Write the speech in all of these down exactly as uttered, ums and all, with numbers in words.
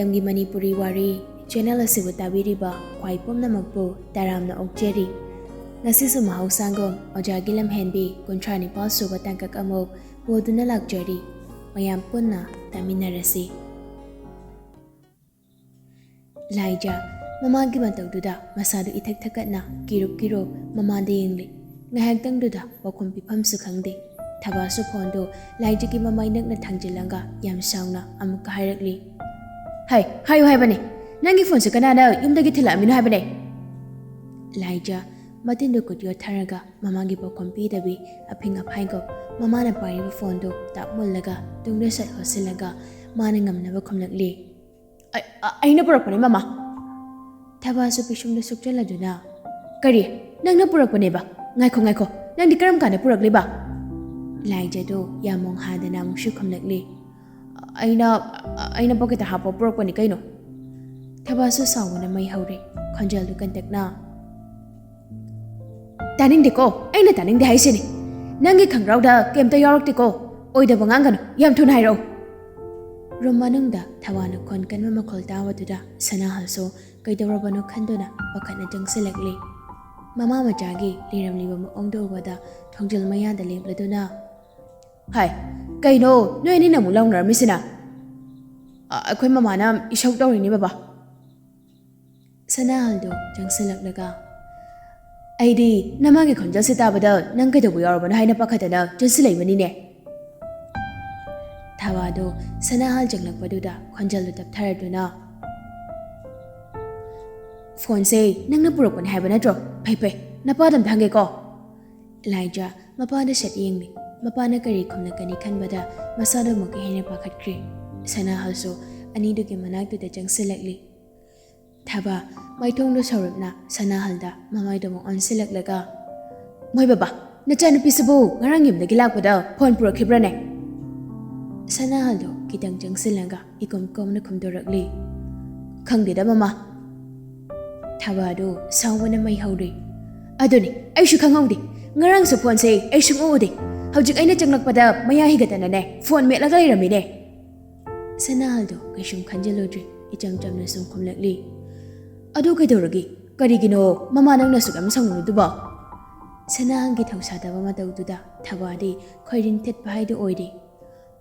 ꯃꯇꯝꯒꯤ ꯃꯅꯤꯄꯨꯔꯤ ꯋꯥꯔꯤ ꯆꯦꯅꯦꯜ ꯑꯁꯤꯕꯨ ꯇꯥꯕꯤꯔꯤꯕ ꯈ꯭ꯋꯥꯏ ꯄꯨꯝꯅꯃꯛꯄꯨ ꯇꯔꯥꯝꯅ ꯑꯣꯛꯆꯔꯤ꯫ ꯉꯁꯤꯁꯨ ꯃꯍꯧꯁꯥꯒꯨꯝ ꯑꯣꯖꯥꯒꯤ ꯂꯝꯍꯦꯟꯕꯤ ꯀꯨꯟꯊ꯭ꯔꯥ ꯅꯤꯄꯥꯜ ꯁꯨꯕ ꯇꯥꯡꯀꯛ ꯑꯃꯨꯛ ꯄꯨꯗꯨꯅ ꯂꯥꯛꯆꯔꯤ꯫ ꯃꯌꯥꯝ ꯄꯨꯟꯅ ꯇꯥꯃꯤꯟꯅꯔꯁꯤ꯫ ꯂꯥꯏꯖꯥ ꯃꯃꯥꯒꯤ ꯃꯇꯧꯗꯨꯗ ꯃꯁꯥꯗꯨ ꯏꯊꯛ ꯊꯛꯀꯠꯅ ꯀꯤꯔꯨꯞ ꯀꯤꯔꯨꯞ ꯃꯃꯥꯗ ꯌꯦꯡꯂꯤ꯫ ꯉꯥꯏꯍꯥꯛꯇꯪꯗꯨꯗ ꯄꯥꯎꯈꯨꯝ ꯄꯤꯐꯝꯁꯨ ꯈꯪꯗꯦ꯫ ꯊꯕꯥꯁꯨ ꯐꯣꯟꯗꯨ ꯂꯥꯏꯖꯥꯒꯤ ꯃꯃꯥꯏ ꯅꯛꯅ ꯊꯥꯡꯖꯤꯜꯂꯒ ꯌꯥꯝ ꯁꯥꯎꯅ ꯑꯃꯨꯛꯀ ꯍꯥꯏꯔꯛꯂꯤ, "ꯍꯩ, ꯍꯥꯏꯌꯨ ꯍꯥꯏꯕꯅꯦ꯫ ꯅꯪꯒꯤ ꯐꯣꯟꯁꯦ ꯀꯅꯥꯅ ꯌꯨꯝꯗꯒꯤ ꯊꯤꯜꯂꯛꯑꯃꯤꯅꯣ ꯍꯥꯏꯕꯅꯦ?" ꯂꯥꯏꯖꯥ ꯃꯇꯤꯟꯗꯨ ꯀꯨꯠ ꯌꯣꯠꯊꯔꯒ ꯃꯃꯥꯒꯤ ꯄꯥꯎꯈꯨꯝ ꯄꯤꯗꯕꯤ ꯑꯐꯤꯡ ꯑꯐꯥꯏꯒꯨꯝ ꯃꯃꯥꯅ ꯄꯥꯏꯔꯤꯕ ꯐꯣꯟꯗꯨ ꯇꯥꯞ ꯃꯨꯜꯂꯒ ꯇꯨꯡꯗ ꯁꯠ ꯍꯣꯠꯆꯤꯜꯂꯒ ꯃꯥꯅ ꯉꯝꯅꯕ ꯈꯨꯝꯂꯛꯂꯤ, "ꯑꯩ-, ꯑ-, ꯑꯩꯅ ꯄꯨꯔꯛꯄꯅꯦ, ꯃꯃꯥ!" ꯊꯕꯥꯁꯨ ꯄꯤꯁꯨꯝꯗ ꯁꯨꯛꯆꯜꯂꯗꯨꯅ, "ꯀꯔꯤ? ꯅꯪꯅ ꯄꯨꯔꯛꯄꯅꯦꯕ? ꯉꯥꯏꯈꯣ, ꯉꯥꯏꯈꯣ, ꯅꯪꯗꯤ ꯀꯔꯝ ꯀꯥꯟꯗ ꯄꯨꯔꯛꯂꯤꯕ?" ꯂꯥꯏꯖꯥꯗꯨ ꯌꯥꯝ ꯃꯣꯡ ꯍꯥꯗꯅ ꯑꯃꯨꯛꯁꯨ ꯈꯨꯝꯂꯛꯂꯤ, "ꯑꯩꯅ, ꯑꯩꯅ ꯄꯣꯀꯦꯠꯇ ꯍꯥꯞꯄ ꯄꯨꯔꯛꯄꯅꯤ ꯀꯩꯅꯣ!" ꯊꯕꯥꯁꯨ ꯁꯥꯎꯕꯅ ꯃꯩ ꯍꯧꯔꯦ, ꯈꯣꯟꯖꯦꯜꯗꯨ ꯀꯟꯇꯛꯅ, "ꯇꯥꯅꯤꯡꯗꯦꯀꯣ, ꯑꯩꯅ ꯇꯥꯅꯤꯡꯗꯦ ꯍꯥꯏꯁꯤꯅꯤ꯫ ꯅꯪꯒꯤ ꯈꯪꯒ꯭ꯔꯥꯎꯗ ꯀꯩꯝꯇ ꯌꯥꯎꯔꯛꯇꯦꯀꯣ꯫ ꯑꯣꯏꯗꯕ ꯉꯥꯡꯒꯅꯨ, ꯌꯥꯝ ꯊꯨꯅ ꯍꯥꯏꯔꯛꯑꯣ!" ꯔꯨꯝ ꯃꯅꯨꯡꯗ ꯊꯋꯥꯅ ꯈꯣꯟ ꯀꯟꯕ ꯃꯈꯣꯜ ꯇꯥꯕꯗꯨꯗ ꯁꯅꯥꯍꯜꯁꯨ ꯀꯩꯗꯧꯔꯕꯅꯣ ꯈꯟꯗꯨꯅ ꯄꯥꯈꯠꯅ ꯆꯪꯁꯤꯜꯂꯛꯂꯤ꯫ ꯃꯃꯥ ꯃꯆꯥꯒꯤ ꯂꯩꯔꯝꯂꯤꯕ ꯃꯑꯣꯡꯗꯨ ꯎꯕꯗ ꯊꯣꯡꯖꯤꯜ ꯃꯌꯥꯗ ꯂꯦꯞꯂꯗꯨꯅ, "ꯍꯥꯏ, ꯀꯩꯅꯣ ꯅꯣꯏ ꯑꯅꯤꯅ ꯑꯃꯨꯛ ꯂꯥꯎꯅꯔꯝꯃꯤꯁꯤꯅ?" "ꯑ, ꯑꯩꯈꯣꯏ ꯃꯃꯥꯅ ꯏꯁꯧ ꯇꯧꯔꯤꯅꯦ, ꯕꯕꯥ꯫" ꯁꯅꯥꯍꯜꯗꯣ ꯆꯪꯁꯤꯜꯂꯛꯂꯒ, "ꯑꯩꯗꯤ ꯅꯃꯥꯒꯤ ꯈꯣꯟꯖꯦꯜꯁꯦ ꯇꯥꯕꯗ ꯅꯪ ꯀꯩꯗꯧꯕ ꯌꯥꯎꯔꯕꯅꯣ ꯍꯥꯏꯅ ꯄꯥꯈꯠꯇꯅ ꯆꯪꯁꯤꯜꯂꯛꯏꯕꯅꯤꯅꯦ꯫" ꯊꯋꯥꯗꯣ ꯁꯅꯥꯍꯜ ꯆꯪꯂꯛꯄꯗꯨꯗ ꯈꯣꯟꯖꯦꯜꯗꯨ ꯇꯞꯊꯔꯗꯨꯅ, "ꯐꯣꯟꯁꯦ ꯅꯪꯅ ꯄꯨꯔꯛꯄꯅꯦ ꯍꯥꯏꯕ ꯅꯠꯇ꯭ꯔꯣ? ꯐꯩ ꯐꯩ, ꯅꯄꯥꯗ ꯑꯝꯇ ꯍꯪꯒꯦꯀꯣ꯫" ꯂꯥꯏꯖꯥ ꯃꯄꯥꯗ ꯁꯠ ꯌꯦꯡꯂꯤ꯫ ꯃꯄꯥꯅ ꯀꯔꯤ ꯈꯨꯝꯂꯛꯀꯅꯤ ꯈꯟꯕꯗ ꯃꯁꯥꯗꯣ ꯑꯃꯨꯛꯀ ꯍꯦꯟꯅ ꯄꯥꯈꯠꯈ꯭ꯔꯦ꯫ ꯁꯅꯥꯍꯜꯁꯨ ꯑꯅꯤꯗꯨꯒꯤ ꯃꯅꯥꯛꯇꯨꯗ ꯆꯪꯁꯤꯜꯂꯛꯂꯤ꯫ ꯊꯕꯥ ꯃꯥꯏꯊꯣꯡꯗꯣ ꯁꯧꯔꯞꯅ ꯁꯅꯥꯍꯜꯗ ꯃꯃꯥꯏꯗꯣ ꯑꯃꯨꯛ ꯑꯣꯟꯁꯤꯜꯂꯛꯂꯒ, "ꯃꯣꯏ ꯕꯕꯥ, ꯅꯆꯥꯅꯨꯄꯤꯁꯤꯕꯨ ꯉꯔꯥꯡ ꯌꯨꯝꯗꯒꯤ ꯂꯥꯛꯄꯗ ꯐꯣꯟ ꯄꯨꯔꯛꯈꯤꯕ꯭ꯔꯥꯅꯦ?" ꯁꯅꯥꯍꯜꯗꯣ ꯈꯤꯇꯪ ꯆꯪꯁꯤꯜꯂꯒ ꯏꯀꯣꯝ ꯀꯣꯝꯅ ꯈꯨꯝꯗꯣꯔꯛꯂꯤ, "ꯈꯪꯗꯦꯗ, ꯃꯃꯥ꯫" ꯊꯕꯥꯗꯨ ꯁꯥꯎꯕꯅ ꯃꯩ ꯍꯧꯔꯤ꯫ "ꯑꯗꯨꯅꯤ, ꯑꯩꯁꯨ ꯈꯪꯍꯧꯗꯦ꯫ ꯉꯔꯥꯡꯁꯨ ꯐꯣꯟꯁꯦ ꯑꯩ ꯁꯨꯡꯎ ꯎꯗꯦ꯫ ꯍꯧꯖꯤꯛ ꯑꯩꯅ ꯆꯪꯂꯛꯄꯗ ꯃꯌꯥ ꯍꯤꯒꯠꯇꯅꯅꯦ ꯐꯣꯟ ꯃꯦꯠꯂꯒ ꯂꯩꯔꯝꯃꯤꯅꯦ꯫" ꯁꯅꯥꯍꯜꯗꯣ ꯀꯩꯁꯨꯝ ꯈꯟꯖꯤꯜꯂꯨꯗ꯭ꯔꯦ꯫ ꯏꯆꯝ ꯆꯝꯅ ꯁꯨꯝ ꯈꯨꯝꯂꯛꯂꯤ꯫ "ꯑꯗꯨ ꯀꯩꯗꯧꯔꯒꯦ? ꯀꯔꯤꯒꯤꯅꯣ ꯃꯃꯥ ꯅꯪꯅ ꯑꯁꯨꯛ ꯌꯥꯝ ꯁꯥꯎꯅꯤꯡꯂꯤꯗꯨꯕꯣ?" ꯁꯅꯥꯍꯜꯒꯤ ꯊꯧꯁꯥꯗꯕ ꯃꯇꯧꯗꯨꯗ ꯊꯕꯥꯗꯤ ꯈꯣꯏꯔꯤꯡ ꯊꯤꯠꯄ ꯍꯥꯏꯗꯨ ꯑꯣꯏꯔꯦ꯫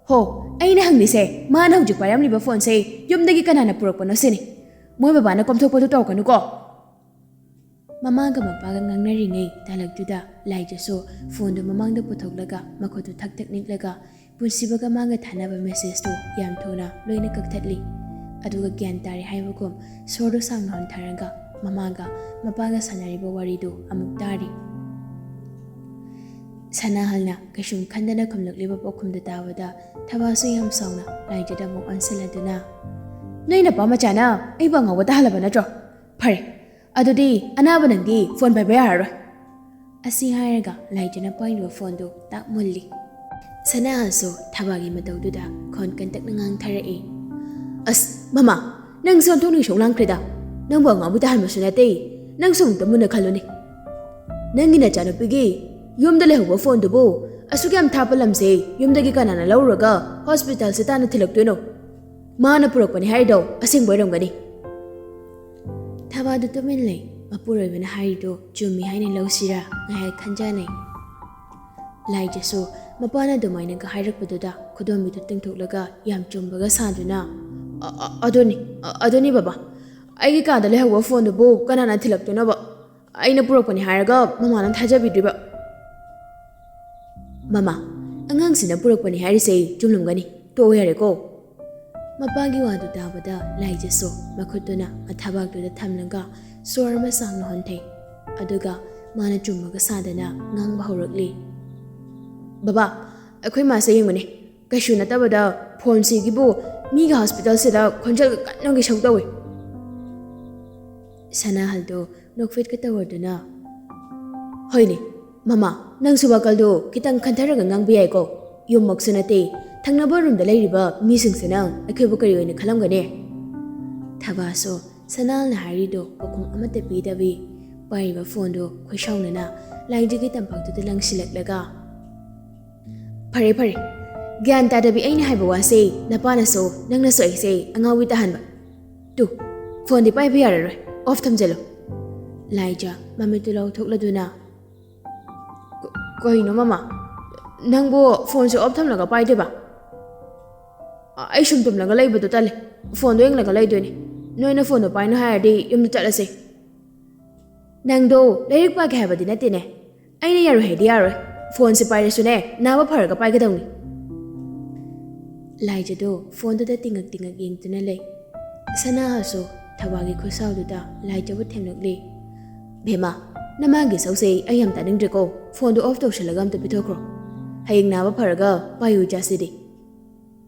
"ꯍꯣ, ꯑꯩꯅ ꯍꯪꯂꯤꯁꯦ ꯃꯥꯅ ꯍꯧꯖꯤꯛ ꯄꯥꯏꯔꯝꯂꯤꯕ ꯐꯣꯟꯁꯦ ꯌꯨꯝꯗꯒꯤ ꯀꯅꯥꯅ ꯄꯨꯔꯛꯄꯅꯣ ꯁꯤꯅꯤ꯫ ꯃꯣꯏ ꯕꯕꯥꯅ ꯀꯣꯝꯊꯣꯛꯄꯗꯨ ꯇꯧꯔꯛꯀꯅꯨꯀꯣ꯫" ꯃꯃꯥꯒ ꯃꯄꯥꯒ ꯉꯥꯡꯅꯔꯤꯉꯩ ꯇꯥꯂꯛꯇꯨꯗ ꯂꯥꯏꯖꯁꯨ ꯐꯣꯟꯗꯨ ꯃꯃꯥꯡꯗ ꯄꯨꯊꯣꯛꯂꯒ ꯃꯈꯨꯠꯇꯨ ꯊꯛ ꯊꯛ ꯅꯤꯛꯂꯒ ꯄꯨꯟꯁꯤꯕꯒ ꯃꯥꯒ ꯊꯥꯅꯕ ꯃꯦꯁꯦꯖꯇꯨ ꯌꯥꯝ ꯊꯨꯅ ꯂꯣꯏꯅ ꯀꯛꯊꯠꯂꯤ꯫ ꯑꯗꯨꯒ ꯒ꯭ꯌꯥꯟ ꯇꯥꯔꯦ ꯍꯥꯏꯕꯒꯨꯝ ꯁꯣꯔꯗꯨ ꯁꯥꯡꯅ ꯍꯣꯟꯊꯔꯒ ꯃꯃꯥꯒ ꯃꯄꯥꯒ ꯁꯥꯟꯅꯔꯤꯕ ꯋꯥꯔꯤꯗꯨ ꯑꯃꯨꯛ ꯇꯥꯔꯤ꯫ ꯁꯅꯥꯍꯜꯅ ꯀꯩꯁꯨꯝ ꯈꯟꯗꯅ ꯈꯨꯝꯂꯛꯂꯤꯕ ꯄꯥꯎꯈꯨꯝꯗꯨ ꯇꯥꯕꯗ ꯊꯕꯥꯁꯨ ꯌꯥꯝ ꯁꯥꯎꯅ ꯂꯥꯏꯖꯗ ꯑꯃꯨꯛ ꯑꯣꯟꯁꯤꯜꯂꯗꯨꯅ, "ꯅꯣꯏ ꯅꯄꯥ ꯃꯆꯥꯅ ꯑꯩꯕꯨ ꯑꯉꯥꯎꯕ ꯇꯥꯍꯜꯂꯕ ꯅꯠꯇ꯭ꯔꯣ? ꯐꯔꯦ, ꯑꯗꯨꯗꯤ ꯑꯅꯥꯕ ꯅꯪꯗꯤ ꯐꯣꯟ ꯄꯥꯏꯕ ꯌꯥꯔꯔꯣꯏ꯫" ꯑꯁꯤ ꯍꯥꯏꯔꯒ ꯂꯥꯏꯖꯅ ꯄꯥꯏꯔꯤꯕ ꯐꯣꯟꯗꯨ ꯇꯥꯛ ꯃꯨꯜꯂꯤ꯫ ꯁꯅꯥꯍꯜꯁꯨ ꯊꯕꯥꯒꯤ ꯃꯇꯧꯗꯨꯗ ꯈꯣꯟ ꯀꯟꯇꯛꯅ ꯉꯥꯡꯊꯔꯛꯏ꯫ "ꯑꯁ, ꯃꯃꯥ, ꯅꯪꯁꯨ ꯑꯣꯟꯊꯣꯛꯅ ꯏꯁꯧ ꯂꯥꯡꯈ꯭ꯔꯦꯗ꯫ ꯅꯪꯕꯨ ꯑꯉꯥꯎꯕꯤ ꯇꯥꯍꯟꯕꯁꯨ ꯅꯠꯇꯦ꯫ ꯅꯪꯁꯨ ꯑꯃꯨꯛꯇ ꯃꯨꯟꯅ ꯈꯜꯂꯨꯅꯦ꯫ ꯅꯪꯒꯤ ꯅꯆꯥꯅꯨꯄꯤꯒꯤ ꯌꯨꯝꯗ ꯂꯩꯍꯧꯕ ꯐꯣꯟꯗꯨꯕꯨ ꯑꯁꯨꯛ ꯌꯥꯝ ꯊꯥꯞꯄ ꯂꯝꯁꯦ ꯌꯨꯝꯗꯒꯤ ꯀꯅꯥꯅ ꯂꯧꯔꯨꯔꯒ ꯍꯣꯁꯄꯤꯇꯥꯜꯁꯦ ꯇꯥꯟꯅ ꯊꯤꯜꯂꯛꯇꯣꯏꯅꯣ? ꯃꯥꯅ ꯄꯨꯔꯛꯄꯅꯤ ꯍꯥꯏꯔꯤꯗꯣ ꯑꯁꯦꯡꯕ ꯑꯣꯏꯔꯝꯒꯅꯤ꯫" ꯊꯕꯥꯗꯨ ꯇꯨꯃꯤꯟ ꯂꯩ꯫ ꯃꯄꯨꯔꯣꯏꯕꯅ ꯍꯥꯏꯔꯤꯗꯨ ꯆꯨꯝꯃꯤ ꯍꯥꯏꯅ ꯂꯧꯁꯤꯔꯥ ꯉꯥꯏꯍꯥꯛ ꯈꯟꯖꯅꯩ꯫ ꯂꯥꯏꯖꯁꯨ ꯃꯄꯥꯅ ꯑꯗꯨꯃꯥꯏꯅꯒ ꯍꯥꯏꯔꯛꯄꯗꯨꯗ ꯈꯨꯗꯣꯝꯕꯤꯗꯨ ꯇꯤꯡꯊꯣꯛꯂꯒ ꯌꯥꯝ ꯆꯨꯝꯕꯒ ꯁꯥꯗꯨꯅ, "ꯑ-, ꯑ-, ꯑꯗꯨꯅꯤ, ꯑ-, ꯑꯗꯨꯅꯤ ꯕꯕꯥ꯫ ꯑꯩꯒꯤ ꯀꯥꯗ ꯂꯩꯍꯧꯕ ꯐꯣꯟꯗꯨꯕꯨ ꯀꯅꯥꯅ ꯊꯤꯜꯂꯛꯇꯣꯏꯅꯣꯕ? ꯑꯩꯅ ꯄꯨꯔꯛꯄꯅꯤ ꯍꯥꯏꯔꯒ ꯃꯃꯥꯅ ꯊꯥꯖꯕꯤꯗ꯭ꯔꯤꯕ꯫" "ꯃꯃꯥ, ꯑꯉꯥꯡꯁꯤꯅ ꯄꯨꯔꯛꯄꯅꯤ ꯍꯥꯏꯔꯤꯁꯦ ꯆꯨꯝꯂꯝꯒꯅꯤ꯫ ꯇꯣꯛꯑꯣ ꯌꯥꯔꯦꯀꯣ꯫" ꯃꯄꯥꯒꯤ ꯋꯥꯗꯨ ꯇꯥꯕꯗ ꯂꯥꯏꯖꯁꯨ ꯃꯈꯨꯠꯇꯨꯅ ꯃꯊꯥꯕꯥꯛꯇꯨꯗ ꯊꯝꯂꯒ ꯁꯣꯔ ꯑꯃ ꯁꯥꯡꯅ ꯍꯣꯟꯊꯩ꯫ ꯑꯗꯨꯒ ꯃꯥꯅ ꯆꯨꯝꯕꯒ ꯁꯥꯗꯅ ꯉꯥꯡꯕ ꯍꯧꯔꯛꯂꯤ꯫ "ꯕꯕꯥ, ꯑꯩꯈꯣꯏ ꯃꯥꯁꯦ ꯌꯦꯡꯉꯨꯅꯦ꯫ ꯀꯩꯁꯨ ꯅꯠꯇꯕꯗ ꯐꯣꯟꯁꯤꯒꯤꯕꯨ ꯃꯤꯒꯤ ꯍꯣꯁꯄꯤꯇꯥꯜꯁꯤꯗ ꯈꯣꯟꯖꯦꯜꯒ ꯀꯟꯅ ꯏꯁꯧ ꯇꯧꯏ꯫" ꯁꯅꯥꯍꯜꯗꯣ ꯅꯣꯛꯐꯦꯠꯀ ꯇꯧꯔꯗꯨꯅ, "ꯍꯣꯏꯅꯦ, ꯃꯃꯥ, ꯅꯪꯁꯨ ꯋꯥꯈꯜꯗꯣ ꯈꯤꯇꯪ ꯈꯟꯊꯔꯒ ꯉꯥꯡꯕ ꯌꯥꯏꯀꯣ꯫ ꯌꯨꯝꯃꯛꯁꯨ ꯅꯠꯇꯦ, ꯊꯪꯅꯕ ꯔꯨꯝꯗ ꯂꯩꯔꯤꯕ ꯃꯤꯁꯤꯡꯁꯤꯅ ꯑꯩꯈꯣꯏꯕꯨ ꯀꯔꯤ ꯑꯣꯏꯅ ꯈꯜꯂꯝꯒꯅꯤ?" ꯊꯕꯥꯁꯨ ꯁꯅꯥꯍꯜꯅ ꯍꯥꯏꯔꯤꯗꯣ ꯄꯥꯎꯈꯨꯝ ꯑꯃꯠꯇ ꯄꯤꯗꯕꯤ ꯄꯥꯏꯔꯤꯕ ꯐꯣꯟꯗꯨ ꯈꯣꯏꯁꯥꯎꯅꯅ ꯂꯥꯏꯗꯨꯒꯤ ꯇꯝꯄꯥꯛꯇꯨꯗ ꯂꯪꯁꯤꯜꯂꯛꯂꯒ, "ꯐꯔꯦ, ꯐꯔꯦ꯫ ꯒ꯭ꯌꯥꯟ ꯇꯥꯗꯕꯤ ꯑꯩꯅ ꯍꯥꯏꯕ ꯋꯥꯁꯦ ꯅꯄꯥꯅꯁꯨ ꯅꯪꯅꯁꯨ ꯑꯩꯁꯦ ꯑꯉꯥꯎꯕꯤ ꯇꯥꯍꯟꯕ꯫ ꯇꯨ, ꯐꯣꯟꯗꯤ ꯄꯥꯏꯕ ꯌꯥꯔꯔꯣꯏ, ꯑꯣꯐ ꯊꯝꯖꯜꯂꯨ꯫ ꯂꯥꯏꯖ ꯃꯃꯤꯠꯇꯨ ꯂꯥꯎꯊꯣꯛꯂꯗꯨꯅ, "ꯀ-, ꯀꯩꯅꯣ ꯃꯃꯥ? ꯅꯪꯕꯨ ꯐꯣꯟꯁꯦ ꯑꯣꯐ ꯊꯝꯂꯒ ꯄꯥꯏꯗꯣꯏꯕ? ꯑ-, ꯑꯩ ꯁꯨꯝ ꯇꯨꯝꯂꯒ ꯂꯩꯕꯗꯣ ꯇꯜꯂꯦ꯫ ꯐꯣꯟꯗꯣ ꯌꯦꯡꯂꯒ ꯂꯩꯗꯣꯏꯅꯦ꯫ ꯅꯣꯏꯅ ꯐꯣꯟꯗꯣ ꯄꯥꯏꯅꯨ ꯍꯥꯏꯔꯗꯤ ꯌꯨꯝꯗ ꯆꯠꯂꯁꯦ꯫ ꯅꯪꯗꯣ ꯂꯥꯏꯔꯤꯛ ꯄꯥꯒꯦ ꯍꯥꯏꯕꯗꯤ ꯅꯠꯇꯦꯅꯦ꯫ ꯑꯩꯅ ꯌꯥꯔꯣꯏ ꯍꯥꯏꯗꯤ ꯌꯥꯔꯣꯏ꯫ ꯐꯣꯟꯁꯦ ꯄꯥꯏꯔꯁꯨꯅꯦ, ꯅꯥꯕ ꯐꯔꯒ ꯄꯥꯏꯒꯗꯧꯅꯤ꯫" ꯂꯥꯏꯖꯗꯣ ꯐꯣꯟꯗꯨꯗ ꯇꯤꯡꯉꯛ ꯇꯤꯡꯉꯛ ꯌꯦꯡꯗꯨꯅ ꯂꯩ꯫ ꯁꯅꯥꯍꯁꯨ ꯊꯋꯥꯒꯤ ꯈꯨꯠꯁꯥꯎꯗꯨꯗ ꯂꯥꯏꯖꯕꯨ ꯊꯦꯝꯂꯛꯂꯤ꯫ "ꯕꯦꯝꯃ, ꯅꯃꯥꯒꯤ ꯏꯁꯧꯁꯦ ꯑꯩ ꯌꯥꯝ ꯇꯥꯅꯤꯡꯗ꯭ꯔꯦꯀꯣ꯫ ꯐꯣꯟꯗꯣ ꯑꯣꯐ ꯇꯧꯁꯤꯜꯂꯒ ꯑꯝꯇ ꯄꯤꯊꯣꯛꯈ꯭ꯔꯣ꯫ ꯍꯌꯦꯡ ꯅꯥꯕ ꯐꯔꯒ ꯄꯥꯏꯌꯨ ꯏꯆꯥꯁꯤꯗꯤ꯫"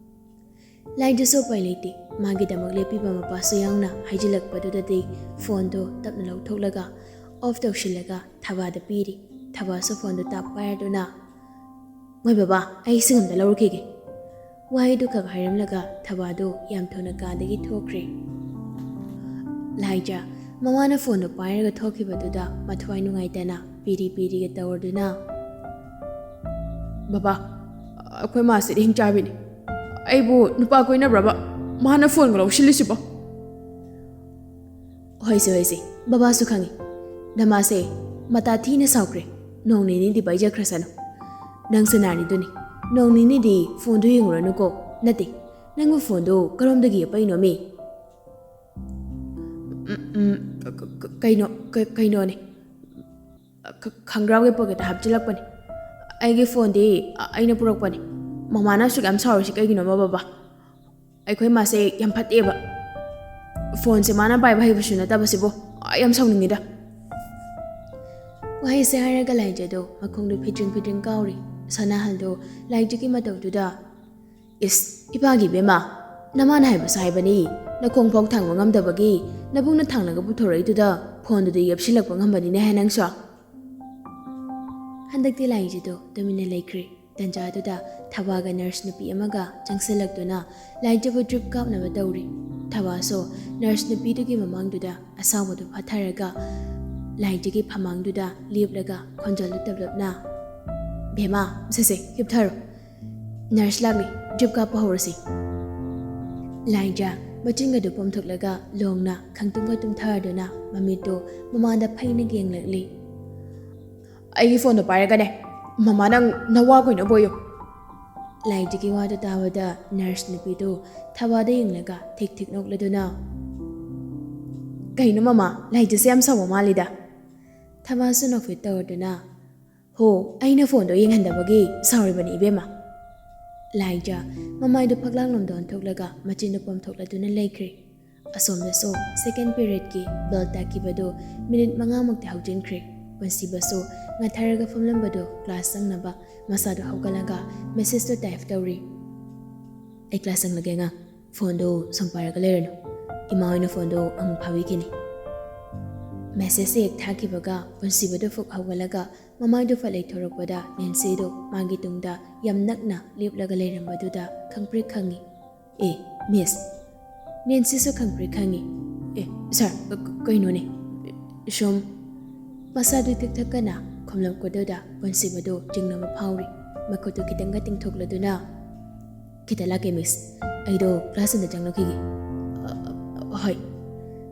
ꯂꯥꯏꯖꯁꯨ ꯎꯄꯥꯏ ꯂꯩꯇꯦ꯫ ꯃꯥꯒꯤꯗꯃꯛ ꯂꯦꯞꯄꯤꯕ ꯃꯄꯥꯁꯨ ꯌꯥꯎꯅ ꯍꯥꯏꯖꯤꯜꯂꯛꯄꯗꯨꯗꯗꯤ ꯐꯣꯟꯗꯣ ꯇꯞꯅ ꯂꯧꯊꯣꯛꯂꯒ ꯑꯣꯐ ꯇꯧꯁꯤꯜꯂꯒ ꯊꯕꯥꯗ ꯄꯤꯔꯤ꯫ ꯊꯕꯥꯁꯨ ꯐꯣꯟꯗꯣ ꯇꯥꯞ ꯄꯥꯏꯔꯗꯨꯅ, "ꯃꯣꯏ ꯕꯕꯥ, ꯑꯩ ꯏꯁꯤꯡ ꯑꯝꯇ ꯂꯧꯔꯨꯈꯤꯒꯦ꯫" ꯋꯥꯍꯩꯗꯨ ꯈꯛ ꯍꯥꯏꯔꯝꯂꯒ ꯊꯕꯥꯗꯨ ꯌꯥꯝ ꯊꯨꯅ ꯀꯥꯗꯒꯤ ꯊꯣꯛꯈ꯭ꯔꯦ꯫ ꯂꯥꯏꯖ ꯃꯃꯥꯅ ꯐꯣꯟꯗꯣ ꯄꯥꯏꯔꯒ ꯊꯣꯛꯈꯤꯕꯗꯨꯗ ꯃꯊ꯭ꯋꯥꯏ ꯅꯨꯡꯉꯥꯏꯇꯅ ꯄꯤꯔꯤ ꯄꯤꯔꯤꯒ ꯇꯧꯔꯗꯨꯅ, "ꯕꯕꯥ, ꯑꯩꯈꯣꯏ ꯃꯥꯁꯤꯗꯤ ꯍꯤꯡꯆꯥꯕꯤꯅꯤ꯫ ꯑꯩꯕꯨ ꯅꯨꯄꯥ ꯀꯣꯏꯅꯕ꯭ꯔꯕ ꯃꯥꯅ ꯐꯣꯟꯒ ꯂꯧꯁꯤꯜꯂꯤꯁꯤꯕꯣ?" "ꯍꯣꯏꯁꯦ, ꯍꯣꯏꯁꯦ, ꯕꯕꯥꯁꯨ ꯈꯪꯉꯤ꯫ ꯅꯃꯥꯁꯦ ꯃꯇꯥ ꯊꯤꯅ ꯁꯥꯎꯈ꯭ꯔꯦ꯫ ꯅꯣꯡ ꯅꯤꯅꯤꯗꯤ ꯄꯥꯏꯖꯈ꯭ꯔꯁꯅꯨ꯫ ꯅꯪꯁꯨ ꯅꯥꯔꯤꯗꯨꯅꯤ꯫ ꯅꯣꯡ ꯅꯤꯅꯤꯗꯤ ꯐꯣꯟꯗꯨ ꯌꯦꯡꯉꯨꯔꯅꯨꯀꯣ꯫ ꯅꯠꯇꯦ, ꯅꯪꯕꯨ ꯐꯣꯟꯗꯨ ꯀꯔꯣꯝꯗꯒꯤ ꯑꯄꯩꯅꯣꯃꯤ?" "ꯎꯝ, ꯎꯝ, ꯀ-, ꯀ-, ꯀ-, ꯀꯩꯅꯣ, ꯀ-, ꯀꯩꯅꯣꯅꯦ꯫ ꯈ-, ꯈꯪꯒ꯭ꯔꯥꯎꯒꯤ ꯄꯣꯀꯦꯠꯇ ꯍꯥꯞꯆꯤꯜꯂꯛꯄꯅꯤ꯫ ꯑꯩꯒꯤ ꯐꯣꯟꯗꯤ ꯑ-, ꯑꯩꯅ ꯄꯨꯔꯛꯄꯅꯤ꯫ ꯃꯃꯥꯅ ꯑꯁꯨꯛ ꯌꯥꯝ ꯁꯥꯎꯔꯤꯁꯤ ꯀꯩꯒꯤꯅꯣꯕ, ꯕꯕꯥ? ꯑꯩꯈꯣꯏ ꯃꯥꯁꯦ ꯌꯥꯝ ꯐꯠꯇꯦꯕ꯫ ꯐꯣꯟꯁꯦ ꯃꯥꯅ ꯄꯥꯏꯕ ꯍꯩꯕꯁꯨ ꯅꯠꯇꯕꯁꯤꯕꯨ꯫ ꯑꯩ ꯌꯥꯝ ꯁꯥꯎꯅꯤꯡꯉꯤꯗ꯫" ꯋꯥꯍꯩꯁꯦ ꯍꯥꯏꯔꯒ ꯂꯥꯏꯖꯗꯣ ꯃꯈꯣꯡꯗꯣ ꯐꯤꯗ꯭ꯔꯤꯡ ꯐꯤꯗ꯭ꯔꯤꯡ ꯀꯥꯎꯔꯤ꯫ ꯁꯅꯥꯍꯜꯗꯣ ꯂꯥꯏꯖꯒꯤ ꯃꯇꯧꯗꯨꯗ, "ꯏꯁ, ꯏꯄꯥꯒꯤ ꯏꯕꯦꯝꯃ, ꯅꯃꯥꯅ ꯍꯥꯏꯕꯁꯨ ꯍꯥꯏꯕꯅꯤ, ꯅꯈꯣꯡ ꯐꯥꯎ ꯊꯥꯡꯕ ꯉꯝꯗꯕꯒꯤ ꯅꯕꯨꯡꯅ ꯊꯥꯡꯂꯒ ꯄꯨꯊꯣꯔꯛꯏꯗꯨꯗ ꯐꯣꯟꯗꯨꯗꯤ ꯌꯦꯞꯁꯤꯜꯂꯛꯄ ꯉꯝꯕꯅꯤꯅꯦ ꯍꯦ ꯅꯪꯁꯨ꯫" ꯍꯟꯗꯛꯇꯤ ꯂꯥꯏꯖꯗꯣ ꯇꯨꯃꯤꯟꯅ ꯂꯩꯈ꯭ꯔꯦ꯫ ꯇꯟꯖꯥꯗꯨꯗ ꯊꯕꯥꯒ ꯅꯔꯁ ꯅꯨꯄꯤ ꯑꯃꯒ ꯆꯪꯁꯤꯜꯂꯛꯇꯨꯅ ꯂꯥꯏꯖꯕꯨ ꯗ꯭ꯔꯤꯞ ꯀꯥꯞꯅꯕ ꯇꯧꯔꯤ꯫ ꯊꯕꯥꯁꯨ ꯅꯔꯁ ꯅꯨꯄꯤꯗꯨꯒꯤ ꯃꯃꯥꯡꯗꯨꯗ ꯑꯁꯥꯎꯕꯗꯨ ꯐꯥꯊꯔꯒ ꯂꯥꯏꯖꯒꯤ ꯐꯃꯥꯡꯗꯨꯗ ꯂꯦꯞꯂꯒ ꯈꯣꯟꯖꯦꯜꯗꯨ ꯇꯞꯂꯞꯅ, "ꯕꯦꯝꯃ, ꯁꯦ ꯁꯦ, ꯍꯤꯞꯊꯔꯣ꯫ ꯅꯔꯁ ꯂꯥꯛꯂꯤ, ꯗ꯭ꯔꯤꯞ ꯀꯥꯞꯄ ꯍꯧꯔꯁꯤ꯫" ꯂꯥꯏꯖ ꯃꯆꯤꯟꯒꯗꯨ ꯄꯣꯝꯊꯣꯛꯂꯒ ꯂꯣꯡꯅ ꯈꯪꯇꯨꯝꯒ ꯇꯨꯝꯊꯔꯗꯨꯅ ꯃꯃꯤꯠꯇꯨ ꯃꯃꯥꯗ ꯐꯩꯅ ꯌꯦꯡꯂꯛꯂꯤ꯫ "ꯑꯩꯒꯤ ꯐꯣꯟꯗꯣ ꯄꯥꯏꯔꯒꯅꯦ, ꯃꯃꯥ ꯅꯪ ꯅꯋꯥ ꯀꯣꯏꯅꯕ ꯑꯣꯏꯌꯨ꯫" ꯂꯥꯏꯖꯒꯤ ꯋꯥꯗꯨ ꯇꯥꯕꯗ ꯅꯔꯁ ꯅꯨꯄꯤꯗꯨ ꯊꯕꯥꯗ ꯌꯦꯡꯂꯒ ꯊꯤꯛ ꯊꯤꯛ ꯅꯣꯛꯂꯗꯨꯅ, "ꯀꯩꯅꯣ ꯃꯃꯥ, ꯂꯥꯏꯖꯁꯦ ꯌꯥꯝ ꯁꯥꯎꯕ ꯃꯥꯜꯂꯤꯗ?" ꯊꯕꯥꯁꯨ ꯅꯣꯛꯐꯦꯠ ꯇꯧꯔꯗꯨꯅ, "ꯍꯣ, ꯑꯩꯅ ꯐꯣꯟꯗꯣ ꯌꯦꯡꯍꯟꯗꯕꯒꯤ ꯁꯥꯎꯔꯤꯕꯅꯤ ꯏꯕꯦꯝꯃ꯫" ꯂꯥꯏꯖ ꯃꯃꯥꯏꯗꯨ ꯐꯛꯂꯥꯡꯂꯣꯝꯗ ꯑꯣꯟꯊꯣꯛꯂꯒ ꯃꯆꯤꯟꯗꯨ ꯄꯣꯝꯊꯣꯛꯂꯗꯨꯅ ꯂꯩꯈ꯭ꯔꯦ꯫ ꯑꯁꯣꯝꯗꯁꯨ ꯁꯦꯀꯦꯟ ꯄꯤꯔꯤꯌꯠꯀꯤ ꯕꯦꯜ ꯇꯥꯈꯤꯕꯗꯨ ꯃꯤꯅꯤꯠ ꯃꯉꯥꯃꯨꯛꯇꯤ ꯍꯧꯖꯤꯟꯈ꯭ꯔꯦ꯫ ꯄꯨꯟꯁꯤꯕꯁꯨ ꯉꯥꯊꯔꯒ ꯐꯝꯂꯝꯕꯗꯨ ꯀ꯭ꯂꯥꯁ ꯆꯪꯅꯕ ꯃꯁꯥꯗꯨ ꯍꯧꯒꯠꯂꯒ ꯃꯦꯁꯦꯖꯇꯨ ꯇꯥꯏꯞ ꯇꯧꯔꯤ꯫ "ꯑꯩ ꯀ꯭ꯂꯥꯁ ꯆꯪꯂꯒꯦ ꯑꯉꯥꯡ, ꯐꯣꯟꯗꯨ ꯁꯨꯝ ꯄꯥꯏꯔꯒ ꯂꯩꯔꯅꯨ, ꯏꯃꯥ ꯍꯣꯏꯅ ꯐꯣꯟꯗꯨ ꯑꯃꯨꯛ ꯐꯥꯕꯤꯈꯤꯅꯤ꯫" ꯃꯦꯁꯦꯖꯁꯦ ꯍꯦꯛ ꯊꯥꯈꯤꯕꯒ ꯄꯨꯟꯁꯤꯕꯗꯨ ꯐꯨꯛ ꯍꯧꯒꯠꯂꯒ ꯃꯃꯥꯏꯗꯨ ꯐꯠ ꯂꯩꯊꯣꯔꯛꯄꯗ ꯅꯦꯟꯁꯤꯗꯨ ꯃꯥꯒꯤ ꯇꯨꯡꯗ ꯌꯥꯝ ꯅꯛꯅ ꯂꯦꯞꯂꯒ ꯂꯩꯔꯝꯕꯗꯨꯗ ꯈꯪꯄ꯭ꯔꯤꯛ ꯈꯪꯉꯤ꯫ "ꯑꯦ, ꯃꯤꯁ꯫" ꯅꯦꯟꯁꯤꯁꯨ ꯈꯪꯄ꯭ꯔꯤꯛ ꯈꯪꯉꯤ꯫ "ꯑꯦ, ꯁꯥꯔ, ꯀ-, ꯀ-, ꯀꯩꯅꯣꯅꯦ? ꯁꯨꯝ꯫" ꯃꯁꯥꯗꯨ ꯇꯤꯛꯊꯛꯀꯅ ꯈꯨꯝꯂꯛꯄꯗꯨꯗ ꯄꯨꯟꯁꯤꯕꯗꯨ ꯆꯤꯡꯅꯕ ꯐꯥꯎꯔꯤ꯫ ꯃꯈꯨꯠꯇꯨ ꯈꯤꯇꯪꯒ ꯇꯤꯡꯊꯣꯛꯂꯗꯨꯅ, "ꯈꯤꯇ ꯂꯥꯛꯀꯦ ꯃꯤꯁ, ꯑꯩꯗꯣ ꯀ꯭ꯂꯥꯁ ꯑꯃꯗ ꯆꯪꯂꯛꯈꯤꯒꯦ꯫" "ꯑ, ꯑ, ꯍꯣꯏ꯫"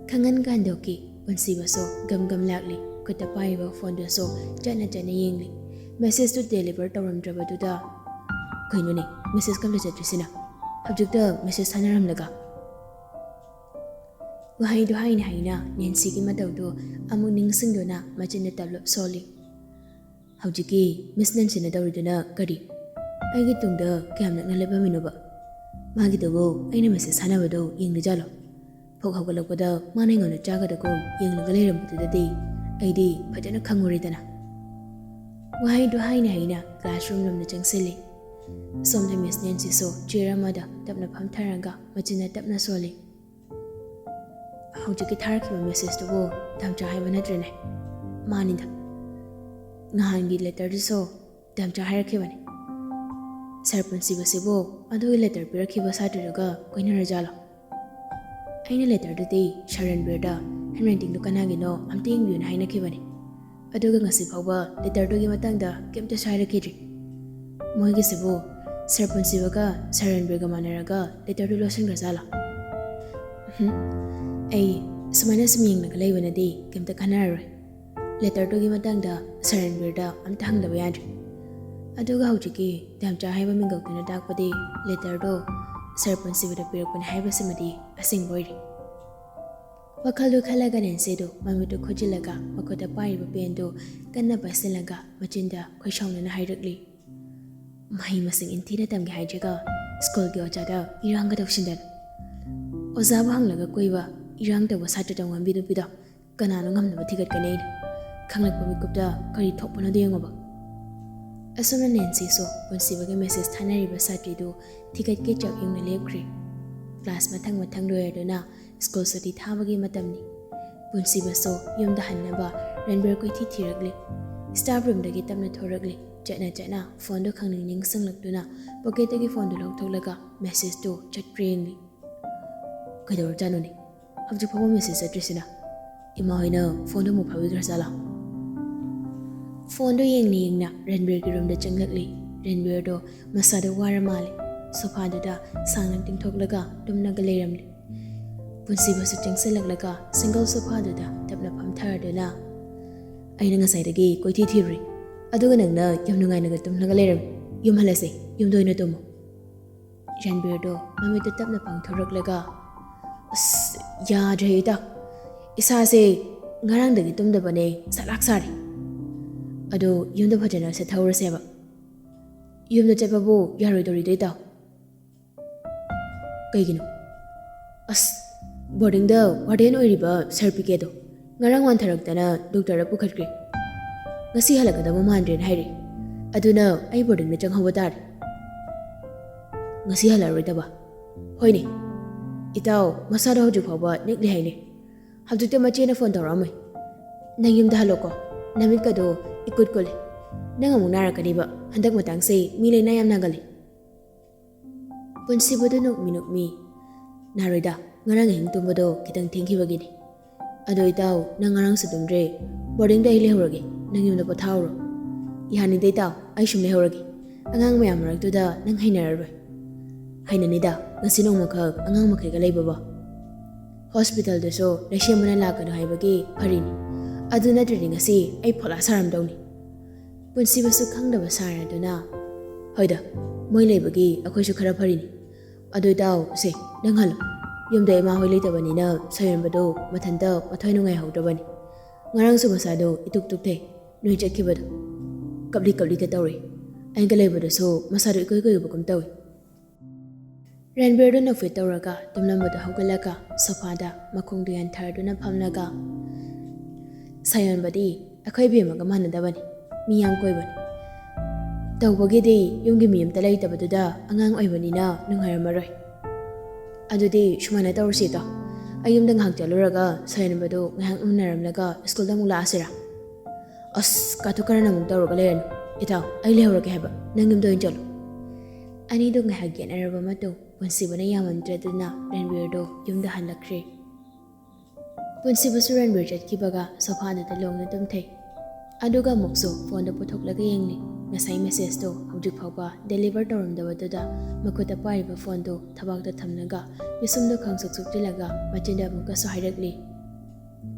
ꯈꯪꯍꯟ ꯀꯥꯟꯗꯣꯛꯀꯤ ꯄꯨꯟꯁꯤꯕꯁꯨ ꯒꯝ ꯒꯝ ꯂꯥꯛꯂꯤ꯫ ꯈꯨꯠꯇ ꯄꯥꯏꯔꯤꯕ ꯐꯣꯟꯗꯨꯁꯨ ꯆꯠꯅ ꯆꯠꯅ ꯌꯦꯡꯂꯤ꯫ ꯃꯦꯁꯦꯖꯇꯨ ꯗꯦꯂꯤꯚꯔ ꯇꯧꯔꯝꯗ꯭ꯔꯕꯗꯨꯗ, "ꯀꯩꯅꯣꯅꯦ, ꯃꯦꯁꯦꯖ ꯀꯝꯗ ꯆꯠꯇ꯭ꯔꯤꯁꯤꯅ? ꯍꯧꯖꯤꯛꯇ ꯃꯦꯁꯦꯖ ꯊꯥꯅꯔꯝꯂꯒ?" ꯋꯥꯍꯩꯗꯨ ꯍꯥꯏꯅ ꯍꯥꯏꯅ ꯅꯦꯟꯁꯤꯒꯤ ꯃꯇꯧꯗꯨ ꯑꯃꯨꯛ ꯅꯤꯡꯁꯤꯡꯗꯨꯅ ꯃꯆꯤꯟꯗ ꯇꯞꯂꯞ ꯁꯣꯜꯂꯤ꯫ "ꯍꯧꯖꯤꯛꯀꯤ ꯃꯤꯁ ꯅꯦꯟꯁꯤꯅ ꯇꯧꯔꯤꯗꯨꯅ ꯀꯔꯤ? ꯑꯩꯒꯤ ꯇꯨꯡꯗ ꯀꯌꯥꯝ ꯅꯛꯅ ꯂꯦꯞꯄꯝꯃꯤꯅꯣꯕ? ꯃꯥꯒꯤꯗꯨꯕꯨ ꯑꯩꯅ ꯃꯦꯁꯦꯖ ꯊꯥꯅꯕꯗꯣ ꯌꯦꯡꯂꯤꯖꯥꯠꯂꯣ? ꯐꯨꯛ ꯍꯧꯒꯠꯂꯛꯄꯗ ꯃꯥꯅ ꯑꯩꯉꯣꯟꯗ ꯆꯥꯒꯗꯒꯨꯝ ꯌꯦꯡꯂꯒ ꯂꯩꯔꯝꯕꯗꯨꯗꯗꯤ ꯑꯩꯗꯤ ꯐꯖꯅ ꯈꯪꯉꯨꯔꯦꯗꯅ꯫" ꯋꯥꯍꯩꯗꯨ ꯍꯥꯏꯅ ꯍꯥꯏꯅ ꯀ꯭ꯂꯥꯁꯔꯨꯝ ꯂꯣꯝꯗ ꯆꯪꯁꯤꯜꯂꯤ꯫ ꯁꯣꯝꯗ ꯃꯤꯁ ꯅꯦꯟꯁꯤꯁꯨ ꯆꯤꯌꯔ ꯑꯃꯗ ꯇꯞꯅ ꯐꯝꯊꯔꯒ ꯃꯆꯤꯟꯗ ꯇꯞꯅ ꯁꯣꯜꯂꯤ꯫ "ꯍꯧꯖꯤꯛꯀꯤ ꯊꯥꯔꯛꯈꯤꯕ ꯃꯦꯁꯦꯖꯇꯨꯕꯨ ꯇꯥꯝꯆꯥ ꯍꯥꯏꯕ ꯅꯠꯇ꯭ꯔꯅꯦ?" "ꯃꯥꯅꯤꯗ꯫ ꯅꯍꯥꯟꯒꯤ ꯂꯦꯇꯔꯗꯨꯁꯨ ꯇꯥꯝꯆꯥ ꯍꯥꯏꯔꯛꯈꯤꯕꯅꯤ꯫" "ꯁꯥꯔ ꯄꯨꯟꯁꯤꯕꯁꯤꯕꯨ ꯑꯗꯨꯒꯤ ꯂꯦꯇꯔ ꯄꯤꯔꯛꯈꯤꯕ ꯁꯥꯇ꯭ꯔꯗꯨꯒ ꯀꯣꯏꯅꯔꯖꯥꯠꯂꯣ?" "ꯑꯩꯅ ꯂꯦꯇꯔꯗꯨꯗꯤ ꯁꯥꯔ ꯔꯟꯕꯤꯔꯗ ꯍꯦꯟ ꯔꯥꯏꯇꯤꯡꯗꯨ ꯀꯅꯥꯒꯤꯅꯣ ꯑꯝꯇ ꯌꯦꯡꯕꯤꯌꯨꯅ ꯍꯥꯏꯅꯈꯤꯕꯅꯤ꯫ ꯑꯗꯨꯒ ꯉꯁꯤ ꯐꯥꯎꯕ ꯂꯦꯇꯔꯗꯨꯒꯤ ꯃꯇꯥꯡꯗ ꯀꯩꯝꯇꯁꯨ ꯍꯥꯏꯔꯛꯈꯤꯗ꯭ꯔꯤ꯫ ꯃꯣꯏꯒꯤꯁꯤꯕꯨ ꯁꯥꯔ ꯄꯨꯟꯁꯤꯕꯒ ꯁꯥꯔ ꯔꯟꯕꯤꯔꯒ ꯃꯥꯟꯅꯔꯒ ꯂꯦꯇꯔꯗꯨ ꯂꯣꯠꯁꯤꯟꯈ꯭ꯔꯖꯥꯠꯂꯣ?" "ꯍꯨꯝ, ꯑꯩ ꯁꯨꯃꯥꯏꯅ ꯁꯨꯝ ꯌꯦꯡꯂꯒ ꯂꯩꯕꯅꯗꯤ ꯀꯩꯝꯇ ꯀꯥꯟꯅꯔꯔꯣꯏ꯫ ꯂꯦꯇꯔꯗꯨꯒꯤ ꯃꯇꯥꯡꯗ ꯁꯔ ꯔꯟꯕꯤꯔꯗ ꯑꯝꯇ ꯍꯪꯗꯕ ꯌꯥꯗ꯭ꯔꯦ꯫ ꯑꯗꯨꯒ ꯍꯧꯖꯤꯛꯀꯤ ꯗꯥꯝꯆꯥ ꯍꯥꯏꯕ ꯃꯤꯡꯒꯧꯗꯨꯅ ꯇꯥꯛꯄꯗꯤ ꯂꯦꯇꯔꯗꯣ ꯁꯔ ꯄꯨꯟꯁꯤꯕꯗ ꯄꯤꯔꯛꯄꯅꯤ ꯍꯥꯏꯕꯁꯤꯃꯗꯤ ꯑꯁꯦꯡꯕ ꯑꯣꯏꯔꯦ"꯫ ꯋꯥꯈꯜꯗꯨ ꯈꯜꯂꯒ ꯅꯦꯟꯁꯤꯗꯨ ꯃꯃꯤꯠꯇꯨ ꯈꯨꯠꯆꯤꯜꯂꯒ ꯃꯈꯨꯠꯇ ꯄꯥꯏꯔꯤꯕ ꯄꯦꯟꯗꯨ ꯀꯟꯅ ꯄꯥꯏꯁꯤꯜꯂꯒ ꯃꯆꯤꯟꯗ ꯈꯣꯏꯁꯥꯎꯅꯅ ꯍꯥꯏꯔꯛꯂꯤ, "ꯃꯍꯩ ꯃꯁꯤꯡ ꯏꯟꯊꯤꯅ ꯇꯝꯒꯦ ꯍꯥꯏꯗ꯭ꯔꯒ ꯁ꯭ꯀꯨꯜꯒꯤ ꯑꯣꯖꯥꯗ ꯏꯔꯥꯡꯒ ꯇꯧꯁꯤꯟꯗꯅ꯫ ꯑꯣꯖꯥꯕꯨ ꯍꯪꯂꯒ ꯀꯣꯏꯕ, ꯏꯔꯥꯡ ꯇꯧꯕ ꯁꯥꯇ꯭ꯔ ꯇꯧꯉꯝꯕꯤ ꯅꯨꯄꯤꯗꯣ ꯀꯅꯥꯅꯣ ꯉꯝꯅꯕ ꯊꯤꯒꯠꯀꯅꯤ ꯑꯩꯅ? ꯈꯪꯂꯛꯄ ꯃꯤꯀꯨꯞꯇ ꯀꯔꯤ ꯊꯣꯛꯄꯅꯣꯗꯣ ꯌꯦꯡꯉꯣꯕ"꯫ ꯑꯁꯨꯝꯅ ꯅꯦꯟꯁꯤꯁꯨ ꯄꯨꯟꯁꯤꯕꯒꯤ ꯃꯦꯁꯦꯖ ꯊꯥꯅꯔꯤꯕ ꯁꯥꯇ꯭ꯔꯤꯗꯨ ꯊꯤꯒꯠꯀꯦ ꯆꯞ ꯌꯨꯡꯅ ꯂꯦꯞꯈ꯭ꯔꯦ꯫ ꯀ꯭ꯂꯥꯁ ꯃꯊꯪ ꯃꯊꯪ ꯂꯣꯏꯔꯗꯨꯅ ꯁ꯭ꯀꯨꯜ ꯁꯨꯇꯤ ꯊꯥꯕꯒꯤ ꯃꯇꯝꯅꯤ꯫ ꯄꯨꯟꯁꯤꯕꯁꯨ ꯌꯨꯝꯗ ꯍꯟꯅꯕ ꯔꯟꯕꯤꯔ ꯀꯣꯏꯊꯤ ꯊꯤꯔꯛꯂꯤ꯫ ꯁ꯭ꯇꯥꯐ ꯔꯨꯝꯗꯒꯤ ꯇꯞꯅ ꯊꯣꯔꯛꯂꯤ꯫ ꯆꯠꯅ ꯆꯠꯅ ꯐꯣꯟꯗꯨ ꯈꯪꯅꯤꯡ ꯅꯤꯡꯁꯤꯡꯂꯛꯇꯨꯅ ꯄꯣꯀꯦꯠꯇꯒꯤ ꯐꯣꯟꯗꯨ ꯂꯧꯊꯣꯛꯂꯒ ꯃꯦꯁꯦꯖꯇꯨ ꯆꯠꯄ꯭ꯔꯥ ꯌꯦꯡꯂꯤ꯫ "ꯀꯩꯗꯧꯔꯖꯥꯠꯅꯣꯅꯦ? ꯍꯧꯖꯤꯛ ꯐꯥꯎꯕ ꯃꯦꯁꯦꯖ ꯆꯠꯇ꯭ꯔꯤꯁꯤꯅ? ꯏꯃꯥ ꯍꯣꯏꯅ ꯐꯣꯟꯗꯣ ꯑꯃꯨꯛ ꯐꯥꯕꯤꯈ꯭ꯔꯖꯥꯠꯂꯥ?" ꯐꯣꯟꯗꯣ ꯌꯦꯡꯅ ꯌꯦꯡꯅ ꯔꯟꯕꯤꯔꯒꯤ ꯔꯨꯝꯗ ꯆꯪꯂꯛꯂꯤ꯫ ꯔꯟꯕꯤꯔꯗꯣ ꯃꯁꯥꯗꯣ ꯋꯥꯔ ꯃꯥꯜꯂꯦ꯫ ꯁꯣꯐꯥꯗꯨꯗ ꯁꯥꯡꯅ ꯇꯤꯡꯊꯣꯛꯂꯒ ꯇꯨꯝꯂꯒ ꯂꯩꯔꯝꯂꯦ꯫ ꯄꯨꯟꯁꯤꯕꯁꯨ ꯆꯪꯁꯤꯜꯂꯛꯂꯒ ꯁꯤꯡꯒꯜ ꯁꯣꯐꯥꯗꯨꯗ ꯇꯞꯅ ꯐꯝꯊꯔꯗꯨꯅ, "ꯑꯩꯅ ꯉꯁꯥꯏꯗꯒꯤ ꯀꯣꯏꯊꯤ ꯊꯤꯔꯨꯔꯦ, ꯑꯗꯨꯒ ꯅꯪꯅ ꯌꯥꯝ ꯅꯨꯡꯉꯥꯏꯅꯒ ꯇꯨꯝꯂꯒ ꯂꯩꯔꯝꯃꯤ꯫ ꯌꯨꯝ ꯍꯜꯂꯁꯦ, ꯌꯨꯝꯗ ꯑꯣꯏꯅ ꯇꯨꯝꯃꯣ"꯫ ꯔꯟꯕꯤꯔꯗꯣ ꯃꯃꯤꯠꯇꯨ ꯇꯞꯅ ꯄꯥꯡꯊꯣꯔꯛꯂꯒ, "ꯑꯁ, ꯌꯥꯗ꯭ꯔꯦ ꯏꯇꯥꯎ, ꯏꯁꯥꯁꯦ ꯉꯔꯥꯡꯗꯒꯤ ꯇꯨꯝꯗꯕꯅꯦ, ꯁꯂꯥꯛ ꯁꯥꯔꯦ꯫ ꯑꯗꯣ ꯌꯨꯝꯗ ꯐꯖꯅ ꯁꯦꯠꯊꯍꯧꯔꯁꯦꯕ꯫ ꯌꯨꯝꯗ ꯆꯠꯄꯕꯨ ꯌꯥꯔꯣꯏꯗꯧꯔꯤꯗꯣ ꯏꯇꯥꯎ"꯫ "ꯀꯩꯒꯤꯅꯣ?" "ꯑꯁ, ꯕꯣꯔꯗꯤꯡꯗ ꯋꯥꯔꯗꯦꯟ ꯑꯣꯏꯔꯤꯕ ꯁꯥꯔ ꯄꯤ ꯀꯦꯗꯣ ꯉꯔꯥꯡ ꯋꯥꯟꯊꯔꯛꯇꯅ ꯗꯣꯛꯇꯔꯗ ꯄꯨꯈꯠꯈ꯭ꯔꯦ꯫ ꯉꯁꯤ ꯍꯜꯂꯛꯀꯗꯕ ꯃꯥꯟꯗ꯭ꯔꯦꯅ ꯍꯥꯏꯔꯛꯑꯦ꯫ ꯑꯗꯨꯅ ꯑꯩ ꯕꯣꯔꯗꯤꯡꯗ ꯆꯪꯍꯧꯕ ꯇꯥꯔꯦ"꯫ "ꯉꯁꯤ ꯍꯜꯂꯛꯑꯔꯣꯏꯗꯕ?" "ꯍꯣꯏꯅꯦ ꯏꯇꯥꯎ, ꯃꯁꯥꯗꯣ ꯍꯧꯖꯤꯛ ꯐꯥꯎꯕ ꯅꯤꯛꯂꯤ ꯍꯥꯏꯅꯦ꯫ ꯍꯧꯖꯤꯛꯇ ꯃꯆꯦꯅ ꯐꯣꯟ ꯇꯧꯔꯛꯑꯝꯃꯦ꯫ ꯅꯪ ꯌꯨꯝꯗ ꯍꯜꯂꯣꯀꯣ, ꯅꯃꯤꯠꯀꯗꯣ ꯏꯀꯨꯠ ꯀꯨꯠꯂꯦ꯫ ꯅꯪ ꯑꯃꯨꯛ ꯅꯥꯔꯛꯀꯅꯤꯕ, ꯍꯟꯗꯛ ꯃꯇꯥꯡꯁꯦ ꯃꯤ ꯂꯩꯅꯥ ꯌꯥꯝ ꯅꯥꯒꯜꯂꯤ"꯫ ꯄꯨꯟꯁꯤꯕꯗꯨ ꯅꯣꯛꯃꯤ ꯅꯣꯛꯃꯤ, "ꯅꯥꯔꯣꯏꯗ, ꯉꯔꯥꯡ ꯑꯍꯤꯡ ꯇꯨꯝꯕꯗꯣ ꯈꯤꯇꯪ ꯊꯦꯡꯈꯤꯕꯒꯤꯅꯤ꯫ ꯑꯗꯣ ꯏꯇꯥꯎ, ꯅꯪ ꯉꯔꯥꯡꯁꯨ ꯇꯨꯝꯗ꯭ꯔꯦ, ꯕꯣꯔꯗꯤꯡꯗ ꯑꯩ ꯂꯩꯍꯧꯔꯒꯦ, ꯅꯪ ꯌꯨꯝꯗ ꯄꯣꯊꯥꯍꯧꯔꯣ"꯫ "ꯌꯥꯅꯤꯗ ꯏꯇꯥꯎ, ꯑꯩ ꯁꯨꯝ ꯂꯩꯍꯧꯔꯒꯦ, ꯑꯉꯥꯡ ꯃꯌꯥꯝ ꯃꯔꯛꯇꯨꯗ ꯅꯪ ꯍꯩꯅꯔꯔꯣꯏ"꯫ "ꯍꯩꯅꯅꯤꯗ, ꯉꯁꯤ ꯅꯣꯡꯃꯈꯛ ꯑꯉꯥꯡ ꯃꯈꯩꯒ ꯂꯩꯕꯕꯣ"꯫ ꯍꯣꯁꯄꯤꯇꯥꯜꯗꯁꯨ ꯂꯩꯁꯦꯝꯕꯅ ꯂꯥꯛꯀꯅꯨ ꯍꯥꯏꯕꯒꯤ ꯐꯔꯤꯅꯤ꯫ ꯑꯗꯨ ꯅꯠꯇ꯭ꯔꯗꯤ ꯉꯁꯤ ꯑꯩ ꯐꯣꯂꯥ ꯁꯥꯔꯝꯗꯧꯅꯤ꯫ ꯄꯨꯟꯁꯤꯕꯁꯨ ꯈꯪꯗꯕ ꯁꯥꯔꯗꯨꯅ, "ꯍꯣꯏꯗ, ꯃꯣꯏ ꯂꯩꯕꯒꯤ ꯑꯩꯈꯣꯏꯁꯨ ꯈꯔ ꯐꯔꯤꯅꯤ꯫ ꯑꯗꯨ ꯏꯇꯥꯎ, ꯁꯦ, ꯅꯪ ꯍꯜꯂꯣ꯫ ꯌꯨꯝꯗ ꯏꯃꯥ ꯍꯣꯏ ꯂꯩꯇꯕꯅꯤꯅ ꯁꯌꯣꯟꯕꯗꯣ ꯃꯊꯟꯇ ꯃꯊ꯭ꯋꯥꯏ ꯅꯨꯡꯉꯥꯏꯍꯧꯗ꯭ꯔꯕꯅꯤ꯫ ꯉꯔꯥꯡꯁꯨ ꯃꯁꯥꯗꯣ ꯏꯇꯨꯛ ꯇꯨꯛꯊꯩ, ꯅꯣꯏ ꯆꯠꯈꯤꯕꯗꯣ꯫ ꯀꯞꯂꯤ ꯀꯞꯂꯤꯒ ꯇꯧꯔꯤ꯫ ꯑꯩꯒ ꯂꯩꯕꯗꯁꯨ ꯃꯁꯥꯗꯣ ꯏꯀꯨꯏ ꯀꯨꯏꯕꯒꯨꯝ ꯇꯧꯏ꯫" ꯔꯟꯕꯤꯔꯗꯨ ꯅꯣꯛꯐꯦꯠ ꯇꯧꯔꯒ ꯇꯨꯝꯂꯝꯕꯗꯣ ꯍꯧꯒꯠꯂꯒ ꯁꯣꯐꯥꯗ ꯃꯈꯣꯡꯗꯨ ꯌꯥꯟꯊꯔꯗꯨꯅ ꯐꯝꯂꯒ, "ꯁꯌꯣꯟꯕꯗꯤ ꯑꯩꯈꯣꯏ ꯕꯦꯝꯃꯒ ꯃꯥꯟꯅꯗꯕꯅꯤ, ꯃꯤ ꯌꯥꯝ ꯀꯣꯏꯕꯅꯤ꯫ ꯇꯧꯕꯒꯤꯗꯤ ꯌꯨꯝꯒꯤ ꯃꯤ ꯑꯝꯇ ꯂꯩꯇꯕꯗꯨꯗ ꯑꯉꯥꯡ ꯑꯣꯏꯕꯅꯤꯅ ꯅꯨꯡꯉꯥꯏꯔꯝꯃꯔꯣꯏ꯫ ꯑꯗꯨꯗꯤ ꯁꯨꯃꯥꯏꯅ ꯇꯧꯔꯁꯤꯗꯣ, ꯑꯩ ꯌꯨꯝꯗ ꯉꯥꯏꯍꯥꯛ ꯆꯠꯂꯨꯔꯒ ꯁꯌꯣꯟꯕꯗꯨ ꯉꯥꯏꯍꯥꯛ ꯎꯅꯔꯝꯂꯒ ꯁ꯭ꯀꯨꯜꯗ ꯑꯃꯨꯛ ꯂꯥꯛꯑꯁꯤꯔꯥ?" "ꯑꯁ, ꯀꯥꯇꯨ ꯀꯥꯔꯟ ꯑꯃꯨꯛ ꯇꯧꯔꯒ ꯂꯩꯔꯅꯨ꯫ ꯏꯇꯥꯎ, ꯑꯩ ꯂꯩꯍꯧꯔꯒꯦ ꯍꯥꯏꯕ, ꯅꯪ ꯌꯨꯝꯗ ꯑꯣꯏꯅ ꯆꯠꯂꯣ꯫" ꯑꯅꯤꯗꯨ ꯉꯥꯏꯍꯥꯛ ꯌꯦꯠꯅꯔꯕ ꯃꯇꯨꯡ ꯄꯨꯟꯁꯤꯕꯅ ꯌꯥꯝꯃꯟꯗ꯭ꯔꯗꯨꯅ ꯔꯟꯕꯤꯔꯗꯨ ꯌꯨꯝꯗ ꯍꯜꯂꯛꯈ꯭ꯔꯦ꯫ ꯄꯨꯟꯁꯤꯕꯁꯨ ꯔꯟꯕꯤꯔ ꯆꯠꯈꯤꯕꯒ ꯁꯣꯐꯥꯗꯨꯗ ꯂꯣꯡꯅ ꯇꯨꯝꯊꯩ꯫ ꯑꯗꯨꯒ ꯑꯃꯨꯛꯁꯨ ꯐꯣꯟꯗꯨ ꯄꯨꯊꯣꯛꯂꯒ ꯌꯦꯡꯂꯤ꯫ ꯉꯁꯥꯏ ꯃꯦꯁꯦꯖꯇꯣ ꯍꯧꯖꯤꯛ ꯐꯥꯎꯕ ꯗꯦꯂꯤꯚꯔ ꯇꯧꯔꯝꯗꯕꯗꯨꯗ ꯃꯈꯨꯠꯇ ꯄꯥꯏꯔꯤꯕ ꯐꯣꯟꯗꯨ ꯊꯕꯥꯛꯇ ꯊꯝꯂꯒ ꯄꯤꯁꯨꯝꯗꯨ ꯈꯪꯁꯨꯛ ꯁꯨꯛꯆꯤꯜꯂꯒ ꯃꯆꯤꯟꯗ ꯑꯃꯨꯛꯀꯁꯨ ꯍꯥꯏꯔꯛꯂꯤ,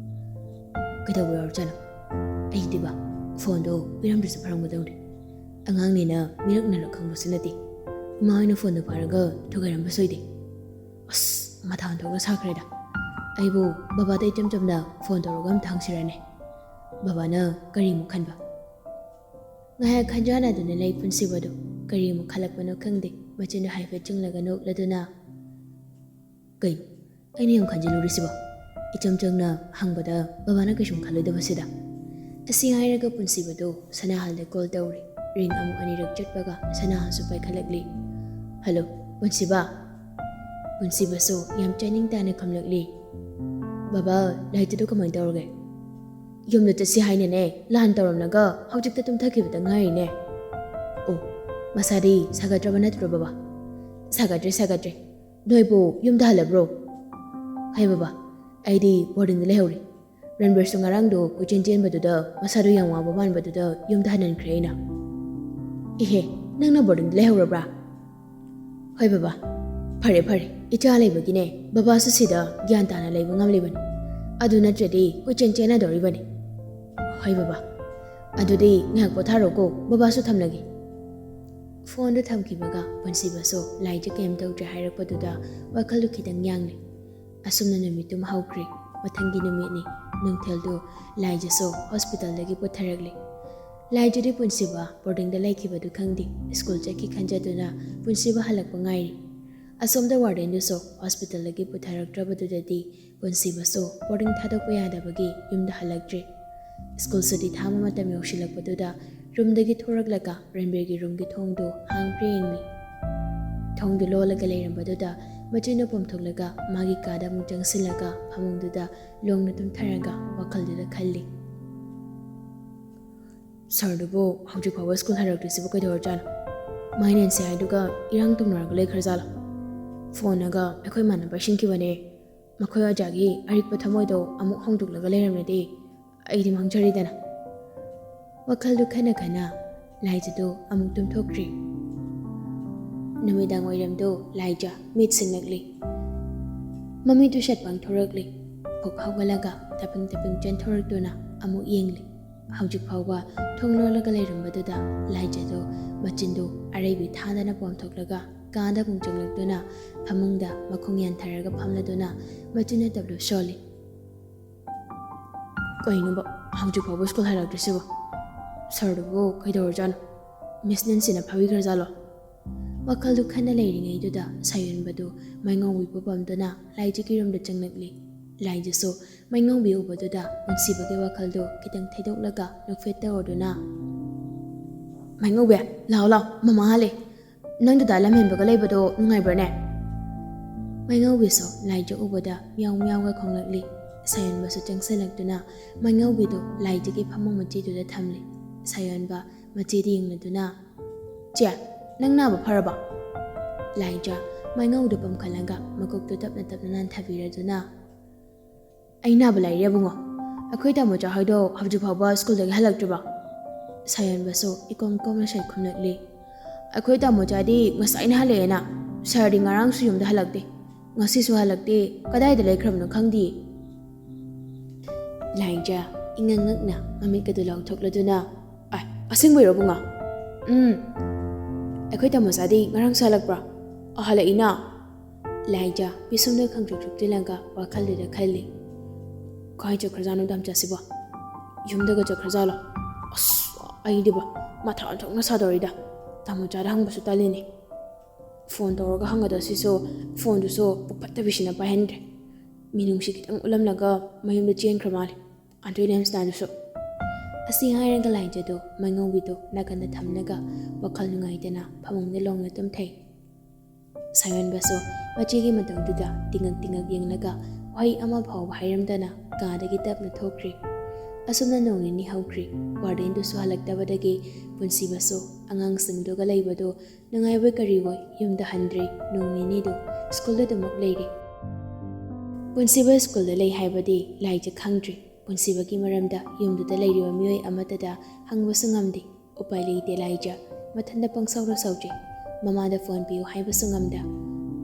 "ꯀꯩꯗꯧꯕ ꯌꯥꯎꯔꯖꯥꯠꯅꯣ? ꯑꯩꯗꯤꯕ ꯐꯣꯟꯗꯣ ꯄꯤꯔꯝꯗ꯭ꯔꯁꯨ ꯐꯔꯝꯒꯗꯧꯅꯤ꯫ ꯑꯉꯥꯡꯅꯤꯅ ꯃꯤꯔꯛꯅꯔꯛ ꯈꯪꯕꯁꯨ ꯅꯠꯇꯦ꯫ ꯏꯃꯥ ꯍꯣꯏꯅ ꯐꯣꯟꯗꯣ ꯄꯥꯏꯔꯒ ꯊꯨꯒꯥꯏꯔꯝꯕꯁꯨ ꯑꯣꯏꯗꯦ꯫ ꯑꯁ, ꯃꯊꯥ ꯑꯣꯟꯊꯣꯛꯅ ꯁꯥꯈ꯭ꯔꯦꯗ꯫ ꯑꯩꯕꯨ ꯕꯕꯥꯗ ꯏꯆꯝ ꯆꯝꯅ ꯐꯣꯟ ꯇꯧꯔꯒ ꯑꯝꯇ ꯍꯪꯁꯤꯔꯅꯦ꯫ ꯕꯕꯥꯅ ꯀꯔꯤꯃꯨꯛ ꯈꯟꯕ?" ꯉꯥꯏꯍꯥꯛ ꯈꯟꯖꯥꯟꯅꯗꯨꯅ ꯂꯩ ꯄꯨꯟꯁꯤꯕꯗꯨ꯫ ꯀꯔꯤꯃꯨꯛ ꯈꯜꯂꯛꯄꯅꯣ ꯈꯪꯗꯦ, ꯃꯆꯤꯟꯗꯨ ꯍꯥꯏꯐꯦꯠ ꯆꯤꯡꯂꯒ ꯅꯣꯛꯂꯗꯨꯅ, "ꯀꯩꯅꯣ ꯑꯩꯅ ꯌꯥꯝ ꯈꯟꯖꯤꯜꯂꯨꯔꯤꯁꯤꯕꯣ? ꯏꯆꯝ ꯆꯝꯅ ꯍꯪꯕꯗ ꯕꯕꯥꯅ ꯀꯩꯁꯨꯝ ꯈꯜꯂꯣꯏꯗꯕꯁꯤꯗ?" ꯑꯁꯤ ꯍꯥꯏꯔꯒ ꯄꯨꯟꯁꯤꯕꯗꯨ ꯁꯅꯥꯍꯜꯗ ꯀꯣꯜ ꯇꯧꯔꯤ꯫ ꯔꯤꯡ ꯑꯃꯨꯛ ꯑꯅꯤꯔꯛ ꯆꯠꯄꯒ ꯁꯅꯥꯍꯜꯁꯨ ꯄꯥꯏꯈꯠꯂꯛꯂꯤ꯫ "ꯍꯜꯂꯣ, ꯄꯨꯟꯁꯤꯕ?" ꯄꯨꯟꯁꯤꯕꯁꯨ ꯌꯥꯝ ꯆꯥꯅꯤꯡ ꯇꯥꯅ ꯈꯨꯝꯂꯛꯂꯤ꯫ "ꯕꯕꯥ, ꯂꯥꯏꯇꯨꯗꯨ ꯀꯃꯥꯏꯅ ꯇꯧꯔꯒꯦ?" "ꯌꯨꯝꯗ ꯆꯠꯁꯤ ꯍꯥꯏꯅꯅꯦ ꯂꯥꯟ ꯇꯧꯔꯝꯂꯒ ꯍꯧꯖꯤꯛꯇ ꯇꯨꯝꯊꯈꯤꯕꯗ ꯉꯥꯏꯔꯤꯅꯦ꯫" "ꯑꯣ, ꯃꯁꯥꯗꯤ ꯁꯥꯒꯠꯇ꯭ꯔꯕ ꯅꯠꯇ꯭ꯔꯣ ꯕꯕꯥ?" "ꯁꯥꯒꯠꯇ꯭ꯔꯦ, ꯁꯥꯒꯠꯇ꯭ꯔꯦ꯫ ꯅꯣꯏꯕꯨ ꯌꯨꯝꯗ ꯍꯜꯂꯕ꯭ꯔꯣ?" "ꯍꯥꯏ ꯕꯕꯥ, ꯑꯩꯗꯤ ꯕꯣꯔꯗꯤꯡꯗ ꯂꯩꯍꯧꯔꯦ꯫ ꯔꯟꯕꯤꯔꯁꯨ ꯉꯔꯥꯡꯗꯣ ꯀꯣꯏꯆꯦꯟ ꯆꯦꯟꯕꯗꯨꯗ ꯃꯁꯥꯗꯣ ꯌꯥꯝ ꯋꯥꯕ ꯃꯥꯟꯕꯗꯨꯗ ꯌꯨꯝꯗ ꯍꯟꯍꯟꯈ꯭ꯔꯦ ꯑꯩꯅ꯫" "ꯏꯍꯦ, ꯅꯪꯅ ꯕꯣꯔꯗꯤꯡꯗ ꯂꯩꯍꯧꯔꯕ꯭ꯔꯥ?" "ꯍꯣꯏ ꯕꯕꯥ, ꯐꯔꯦ ꯐꯔꯦ, ꯏꯆꯥ ꯂꯩꯕꯒꯤꯅꯦ ꯕꯕꯥꯁꯨ ꯁꯤꯗ ꯒ꯭ꯌꯥꯟ ꯇꯥꯅ ꯂꯩꯕ ꯉꯝꯂꯤꯕꯅꯤ꯫ ꯑꯗꯨ ꯅꯠꯇ꯭ꯔꯗꯤ ꯀꯣꯏꯆꯦꯟ ꯆꯦꯟꯅꯗꯧꯔꯤꯕꯅꯤ꯫ ꯍꯣꯏ ꯕꯕꯥ, ꯑꯗꯨꯗꯤ ꯉꯥꯏꯍꯥꯛ ꯄꯣꯊꯥꯔꯣꯀꯣ, ꯕꯕꯥꯁꯨ ꯊꯝꯂꯒꯦ꯫ ꯐꯣꯟꯗꯨ ꯊꯝꯈꯤꯕꯒ ꯄꯨꯟꯁꯤꯕꯁꯨ ꯂꯥꯏꯖ ꯀꯩꯝ ꯇꯧꯗ꯭ꯔꯦ ꯍꯥꯏꯔꯛꯄꯗꯨꯗ ꯋꯥꯈꯜꯗꯨ ꯈꯤꯇꯪ ꯌꯥꯡꯂꯦ꯫ ꯑꯁꯨꯝꯅ ꯅꯨꯃꯤꯠꯇꯨ ꯍꯧꯈ꯭ꯔꯦ꯫ ꯃꯊꯪꯒꯤ ꯅꯨꯃꯤꯠꯅꯤ꯫ ꯅꯨꯡꯊꯤꯜꯗꯨ ꯂꯥꯏꯖꯁꯨ ꯍꯣꯁꯄꯤꯇꯥꯜꯗꯒꯤ ꯄꯨꯊꯔꯛꯂꯦ꯫ ꯂꯥꯏꯖꯗꯤ ꯄꯨꯟꯁꯤꯕ ꯕꯣꯔꯗꯤꯡꯗ ꯂꯩꯈꯤꯕꯗꯨ ꯈꯪꯗꯦ꯫ ꯁ꯭ꯀꯨꯜ ꯆꯠꯈꯤ ꯈꯟꯖꯗꯨꯅ ꯄꯨꯟꯁꯤꯕ ꯍꯜꯂꯛꯄ ꯉꯥꯏꯔꯤ꯫ ꯑꯁꯣꯝꯗ ꯋꯥꯔꯗꯦꯟꯗꯨꯁꯨ ꯍꯣꯁꯄꯤꯇꯥꯜꯗꯒꯤ ꯄꯨꯊꯔꯛꯇ꯭ꯔꯕꯗꯨꯗꯗꯤ ꯄꯨꯟꯁꯤꯕꯁꯨ ꯕꯣꯔꯗꯤꯡ ꯊꯥꯗꯣꯛꯄ ꯌꯥꯗꯕꯒꯤ ꯌꯨꯝꯗ ꯍꯜꯂꯛꯇ꯭ꯔꯦ꯫ ꯁ꯭ꯀꯨꯜ ꯁꯨꯇꯤ ꯊꯥꯕ ꯃꯇꯝ ꯌꯧꯁꯤꯜꯂꯛꯄꯗꯨꯗ ꯔꯨꯝꯗꯒꯤ ꯊꯣꯔꯛꯂꯒ ꯔꯟꯕꯤꯔꯒꯤ ꯔꯨꯝꯒꯤ ꯊꯣꯡꯗꯨ ꯍꯥꯡꯕ꯭ꯔꯥ ꯌꯦꯡꯂꯤ꯫ ꯊꯣꯡꯗꯨ ꯂꯣꯜꯂꯒ ꯂꯩꯔꯝꯕꯗꯨꯗ ꯃꯆꯤꯟꯅ ꯄꯣꯝꯊꯣꯛꯂꯒ ꯃꯥꯒꯤ ꯀꯥꯗ ꯑꯃꯨꯛ ꯆꯪꯁꯤꯜꯂꯒ ꯐꯃꯨꯡꯗꯨꯗ ꯂꯣꯡꯅ ꯇꯨꯝꯊꯔꯒ ꯋꯥꯈꯜꯗꯨꯗ ꯈꯜꯂꯤ꯫ "ꯁꯥꯔꯗꯨꯕꯨ ꯍꯧꯖꯤꯛ ꯐꯥꯎꯕ ꯁ꯭ꯀꯨꯜ ꯍꯜꯂꯛꯇ꯭ꯔꯤꯁꯤꯕꯨ ꯀꯩꯗꯧꯔꯖꯥꯠꯅꯣ? ꯃꯥꯏꯅꯦꯟꯁꯦ ꯍꯥꯏꯗꯨꯒ ꯏꯔꯥꯡ ꯇꯧꯅꯔꯒ ꯂꯩꯈ꯭ꯔꯖꯥꯠꯂꯣ? ꯐꯣꯟꯅꯒ ꯑꯩꯈꯣꯏ ꯏꯃꯥꯟꯅꯕ ꯁꯤꯟꯈꯤꯕꯅꯦ꯫ ꯃꯈꯣꯏ ꯑꯣꯖꯥꯒꯤ ꯑꯔꯤꯛꯄ ꯊꯃꯣꯏꯗꯣ ꯑꯃꯨꯛ ꯍꯣꯡꯗꯣꯛꯂꯒ ꯂꯩꯔꯝꯂꯗꯤ ꯑꯩꯗꯤ ꯃꯥꯡꯖꯔꯦꯗꯅ"꯫ ꯋꯥꯈꯜꯗꯨ ꯈꯟꯅ ꯈꯟꯅ ꯂꯥꯏꯖꯗꯨ ꯑꯃꯨꯛ ꯇꯨꯝꯊꯣꯛꯈ꯭ꯔꯦ꯫ ꯅꯨꯃꯤꯗꯥꯡ ꯋꯥꯏꯔꯝꯗꯨ ꯂꯥꯏꯖ ꯃꯤꯠ ꯁꯤꯡꯂꯛꯂꯤ꯫ ꯃꯃꯤꯠꯇꯨ ꯁꯠ ꯄꯥꯡꯊꯣꯔꯛꯂꯤ꯫ ꯐꯨꯛ ꯍꯧꯒꯠꯂꯒ ꯇꯞꯄꯤꯡ ꯇꯞꯄꯤꯡ ꯆꯦꯟꯊꯣꯔꯛꯇꯨꯅ ꯑꯃꯨꯛ ꯌꯦꯡꯂꯤ꯫ ꯍꯧꯖꯤꯛ ꯐꯥꯎꯕ ꯊꯣꯡ ꯂꯣꯜꯂꯒ ꯂꯩꯔꯝꯕꯗꯨꯗ ꯂꯥꯏꯖꯗꯨ ꯃꯆꯤꯟꯗꯨ ꯑꯔꯩꯕꯤ ꯊꯥꯗꯅ ꯄꯣꯝꯊꯣꯛꯂꯒ ꯀꯥꯗ ꯑꯃꯨꯛ ꯆꯪꯂꯛꯇꯨꯅ ꯐꯃꯨꯡꯗ ꯃꯈꯣꯡ ꯌꯥꯟꯊꯔꯒ ꯐꯝꯂꯗꯨꯅ ꯃꯆꯤꯟꯅ ꯇꯞꯂꯨꯞ ꯁꯣꯜꯂꯤ꯫ "ꯀꯩꯅꯣꯕ, ꯍꯧꯖꯤꯛ ꯐꯥꯎꯕ ꯁ꯭ꯀꯨꯜ ꯍꯜꯂꯛꯇ꯭ꯔꯤꯁꯤꯕꯣ? ꯁꯥꯔꯗꯨꯕꯨ ꯀꯩꯗꯧꯔꯖꯥꯠꯅꯣ? ꯃꯤꯁ ꯅꯦꯟꯁꯤꯅ ꯐꯥꯕꯤꯈ꯭ꯔꯖꯥꯠꯂꯣ?" ꯋꯥꯈꯜꯗꯨ ꯈꯟꯅ ꯂꯩꯔꯤꯉꯩꯗꯨꯗ ꯁꯥꯌꯣꯟꯕꯗꯨ ꯃꯩꯉꯧꯕꯤꯕꯨ ꯄꯝꯗꯨꯅ ꯂꯥꯏꯖꯒꯤ ꯔꯨꯝꯗ ꯆꯪꯂꯛꯂꯤ꯫ ꯂꯥꯏꯖꯁꯨ ꯃꯩꯉꯧꯕꯤ ꯎꯕꯗꯨꯗ ꯄꯨꯟꯁꯤꯕꯒꯤ ꯋꯥꯈꯜꯗꯨ ꯈꯤꯇꯪ ꯊꯩꯗꯣꯛꯂꯒ ꯅꯣꯛꯐꯦꯠ ꯇꯧꯔꯗꯨꯅ, "ꯃꯩꯉꯧꯕꯤ, ꯂꯥꯛꯑꯣ ꯂꯥꯛꯑꯣ, ꯃꯃꯥ ꯍꯜꯂꯦ꯫ ꯅꯪꯗꯨꯗ ꯂꯝꯍꯦꯟꯕꯒ ꯂꯩꯕꯗꯣ ꯅꯨꯡꯉꯥꯏꯕ꯭ꯔꯅꯦ?" ꯃꯩꯉꯧꯕꯤꯁꯨ ꯂꯥꯏꯖ ꯎꯕꯗ ꯃꯤꯌꯥꯎ ꯃꯤꯌꯥꯎꯒ ꯈꯣꯡꯂꯛꯂꯤ꯫ ꯁꯥꯌꯣꯟꯕꯁꯨ ꯆꯪꯁꯤꯜꯂꯛꯇꯨꯅ ꯃꯩꯉꯧꯕꯤꯗꯨ ꯂꯥꯏꯖꯒꯤ ꯐꯃꯨꯡ ꯃꯆꯤꯗꯨꯗ ꯊꯝꯂꯤ꯫ ꯁꯥꯌꯣꯟꯕ ꯃꯆꯤꯗ ꯌꯦꯡꯂꯗꯨꯅ, "ꯆꯦ, ꯅꯪ ꯅꯥꯕ ꯐꯔꯕ?" ꯂꯥꯏꯖ ꯃꯩꯉꯧꯗꯨ ꯄꯝꯈꯠꯂꯒ ꯃꯀꯣꯛꯇꯨ ꯇꯞꯅ ꯇꯞꯅ ꯅꯥꯟꯊꯕꯤꯔꯗꯨꯅ, "ꯑꯩ ꯅꯥꯕ ꯂꯥꯏꯔꯤ ꯑꯕꯨꯡꯉꯣ꯫ ꯑꯩꯈꯣꯏ ꯇꯥꯃꯣꯆꯥ ꯍꯣꯏꯗꯣ ꯍꯧꯖꯤꯛ ꯐꯥꯎꯕ ꯁ꯭ꯀꯨꯜꯗꯒꯤ ꯍꯜꯂꯛꯇ꯭ꯔꯤꯕꯣ?" ꯁꯥꯌꯣꯟꯕꯁꯨ ꯏꯀꯣꯝ ꯀꯣꯝꯅ ꯁꯣꯏ ꯈꯨꯝꯂꯛꯂꯤ꯫ "ꯑꯩꯈꯣꯏ ꯇꯥꯃꯣꯆꯥꯗꯤ ꯉꯁꯥꯏꯅ ꯍꯜꯂꯛꯑꯦꯅ꯫ "ꯁꯥꯔꯗꯤ ꯉꯔꯥꯡꯁꯨ ꯌꯨꯝꯗ ꯍꯜꯂꯛꯇꯦ, ꯉꯁꯤꯁꯨ ꯍꯜꯂꯛꯇꯦ, ꯀꯗꯥꯏꯗ ꯂꯩꯈ꯭ꯔꯕꯅꯣ ꯈꯪꯗꯦ"꯫ ꯂꯥꯏꯖ ꯏꯉꯛ ꯉꯛꯅ ꯃꯃꯤꯠꯀꯗꯨ ꯂꯥꯎꯊꯣꯛꯂꯗꯨꯅ, "ꯑꯥꯏ, ꯑꯁꯦꯡꯕꯩꯔꯣ ꯕꯨꯡꯉꯣ?" "ꯎꯝ, ꯑꯩꯈꯣꯏ ꯇꯥꯃꯣꯆꯥꯗꯤ ꯉꯔꯥꯡꯁꯨ ꯍꯜꯂꯛꯄ꯭ꯔꯣ?" "ꯑ, ꯍꯜꯂꯛꯏꯅ"꯫ ꯂꯥꯏꯖ ꯄꯤꯁꯨꯝꯗ ꯈꯪꯇ꯭ꯔꯤꯛ ꯇ꯭ꯔꯤꯛ ꯇꯤꯜꯂꯒ ꯋꯥꯈꯜꯗꯨꯗ ꯈꯜꯂꯤ꯫ "ꯀꯥꯏ ꯆꯠꯈ꯭ꯔꯖꯥꯠꯅꯣ ꯇꯥꯃꯣꯆꯥꯁꯤꯕꯣ? ꯌꯨꯝꯗꯒ ꯆꯠꯈ꯭ꯔꯖꯥꯠꯂꯣ? ꯑꯁ, ꯑꯩꯗꯤꯕ ꯃꯊꯥ ꯑꯣꯟꯊꯣꯛꯅ ꯁꯥꯗꯧꯔꯤꯗ꯫ ꯇꯥꯃꯣꯆꯥꯗ ꯍꯪꯕꯁꯨ ꯇꯜꯂꯤꯅꯦ꯫ ꯐꯣꯟ ꯇꯧꯔꯒ ꯍꯪꯒꯗꯧꯁꯤꯁꯨ ꯐꯣꯟꯗꯨꯁꯨ ꯄꯨꯛꯐꯠꯇꯕꯤꯁꯤꯅ ꯄꯥꯏꯍꯟꯗ꯭ꯔꯦ꯫ ꯃꯤꯅꯨꯡꯁꯤ ꯈꯤꯇꯪ ꯎꯠꯂꯝꯂꯒ ꯃꯌꯨꯝꯗ ꯆꯦꯟꯈ꯭ꯔ ꯃꯥꯜꯂꯦ, ꯑꯟꯇꯤ ꯂꯦꯝꯁꯅꯥꯗꯨꯁꯨ"꯫ ꯑꯁꯤ ꯍꯥꯏꯔꯒ ꯂꯥꯏꯖꯗꯨ ꯃꯥꯏꯉꯧꯕꯤꯗꯨ ꯅꯥꯀꯟꯗ ꯊꯝꯂꯒ ꯋꯥꯈꯜ ꯅꯨꯡꯉꯥꯏꯇꯅ ꯐꯃꯨꯡꯗ ꯂꯣꯡꯅ ꯇꯨꯝꯊꯩ꯫ ꯁꯥꯌꯣꯟꯕꯁꯨ ꯃꯆꯦꯒꯤ ꯃꯇꯧꯗꯨꯗ ꯇꯤꯉꯛ ꯇꯤꯉꯛ ꯌꯦꯡꯂꯒ ꯋꯥꯍꯩ ꯑꯃ ꯐꯥꯎꯕ ꯍꯥꯏꯔꯝꯗꯅ ꯀꯥꯗꯒꯤ ꯇꯞꯅ ꯊꯣꯛꯈ꯭ꯔꯤ꯫ ꯑꯁꯨꯝꯅ ꯅꯣꯡ ꯅꯤꯅꯤ ꯍꯧꯈ꯭ꯔꯤ꯫ ꯋꯥꯔꯗꯦꯟꯗꯨꯁꯨ ꯍꯜꯂꯛꯇꯕꯗꯒꯤ ꯄꯨꯟꯁꯤꯕꯁꯨ ꯑꯉꯥꯡꯁꯤꯡꯗꯨꯒ ꯂꯩꯕꯗꯨ ꯅꯨꯡꯉꯥꯏꯕꯣꯏ ꯀꯔꯤꯕꯣꯏ ꯌꯨꯝꯗ ꯍꯟꯗ꯭ꯔꯤ꯫ ꯅꯣꯡ ꯅꯤꯅꯤꯗꯨ ꯁ꯭ꯀꯨꯜꯗ ꯑꯗꯨꯃꯛ ꯂꯩꯔꯤ꯫ ꯄꯨꯟꯁꯤꯕ ꯁ꯭ꯀꯨꯜꯗ ꯂꯩ ꯍꯥꯏꯕꯗꯤ ꯂꯥꯏꯖ ꯈꯪꯗ꯭ꯔꯤ꯫ ꯄꯨꯟꯁꯤꯕꯒꯤ ꯃꯔꯝꯗ ꯌꯨꯝꯗꯨꯗ ꯂꯩꯔꯤꯕ ꯃꯤꯑꯣꯏ ꯑꯃꯠꯇꯗ ꯍꯪꯕꯁꯨ ꯉꯝꯗꯦ꯫ ꯎꯄꯥꯏ ꯂꯩꯇꯦ ꯂꯥꯏꯖ꯫ ꯃꯊꯟꯇ ꯄꯪꯁꯥꯎꯗ ꯁꯥꯎꯖꯩ꯫ ꯃꯃꯥꯗ ꯐꯣꯟ ꯄꯤꯌꯨ ꯍꯥꯏꯕꯁꯨ ꯉꯝꯗ꯫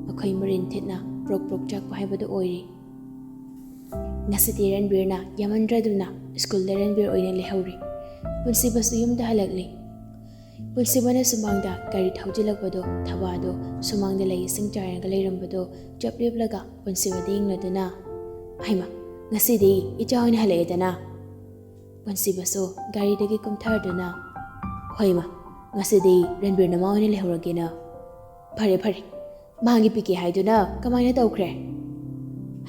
ꯃꯈꯣꯏ ꯃꯔꯤꯟ ꯊꯤꯠꯅ ꯄ꯭ꯔꯣꯛ ꯄ꯭ꯔꯣꯛ ꯆꯥꯛꯄ ꯍꯥꯏꯕꯗꯨ ꯑꯣꯏꯔꯦ꯫ ꯉꯁꯤꯗꯤ ꯔꯟꯕꯤꯔꯅ ꯌꯥꯝꯃꯟꯗ꯭ꯔꯗꯨꯅ ꯁ꯭ꯀꯨꯜꯗ ꯔꯟꯕꯤꯔ ꯑꯣꯏꯅ ꯂꯩꯍꯧꯔꯤ꯫ ꯄꯨꯟꯁꯤꯕꯁꯨ ꯌꯨꯝꯗ ꯍꯜꯂꯛꯂꯤ꯫ ꯄꯨꯟꯁꯤꯕꯅ ꯁꯨꯃꯥꯡꯗ ꯒꯥꯔꯤ ꯊꯧꯖꯤꯜꯂꯛꯄꯗꯣ ꯊꯕꯥꯗꯣ ꯁꯨꯃꯥꯡꯗ ꯂꯩ ꯏꯁꯤꯡ ꯆꯥꯏꯔꯒ ꯂꯩꯔꯝꯕꯗꯣ ꯆꯞ ꯂꯦꯞꯂꯒ ꯄꯨꯟꯁꯤꯕꯗ ꯌꯦꯡꯂꯗꯨꯅ, "ꯍꯩꯃꯥ, ꯉꯁꯤꯗꯤ ꯏꯆꯥ ꯍꯣꯏꯅ ꯍꯜꯂꯛꯑꯦꯗꯅ?" ꯄꯨꯟꯁꯤꯕꯁꯨ ꯒꯥꯔꯤꯗꯒꯤ ꯀꯨꯝꯊꯔꯗꯨꯅ, "ꯍꯣꯏ ꯏꯃꯥ, ꯉꯁꯤꯗꯤ ꯔꯟꯕꯤꯔ ꯅꯃꯥ ꯑꯣꯏꯅ ꯂꯩꯍꯧꯔꯒꯦꯅ꯫ ꯐꯔꯦ ꯐꯔꯦ, ꯃꯥꯒꯤ ꯄꯤꯀꯦ ꯍꯥꯏꯗꯨꯅ ꯀꯃꯥꯏꯅ ꯇꯧꯈ꯭ꯔꯦ?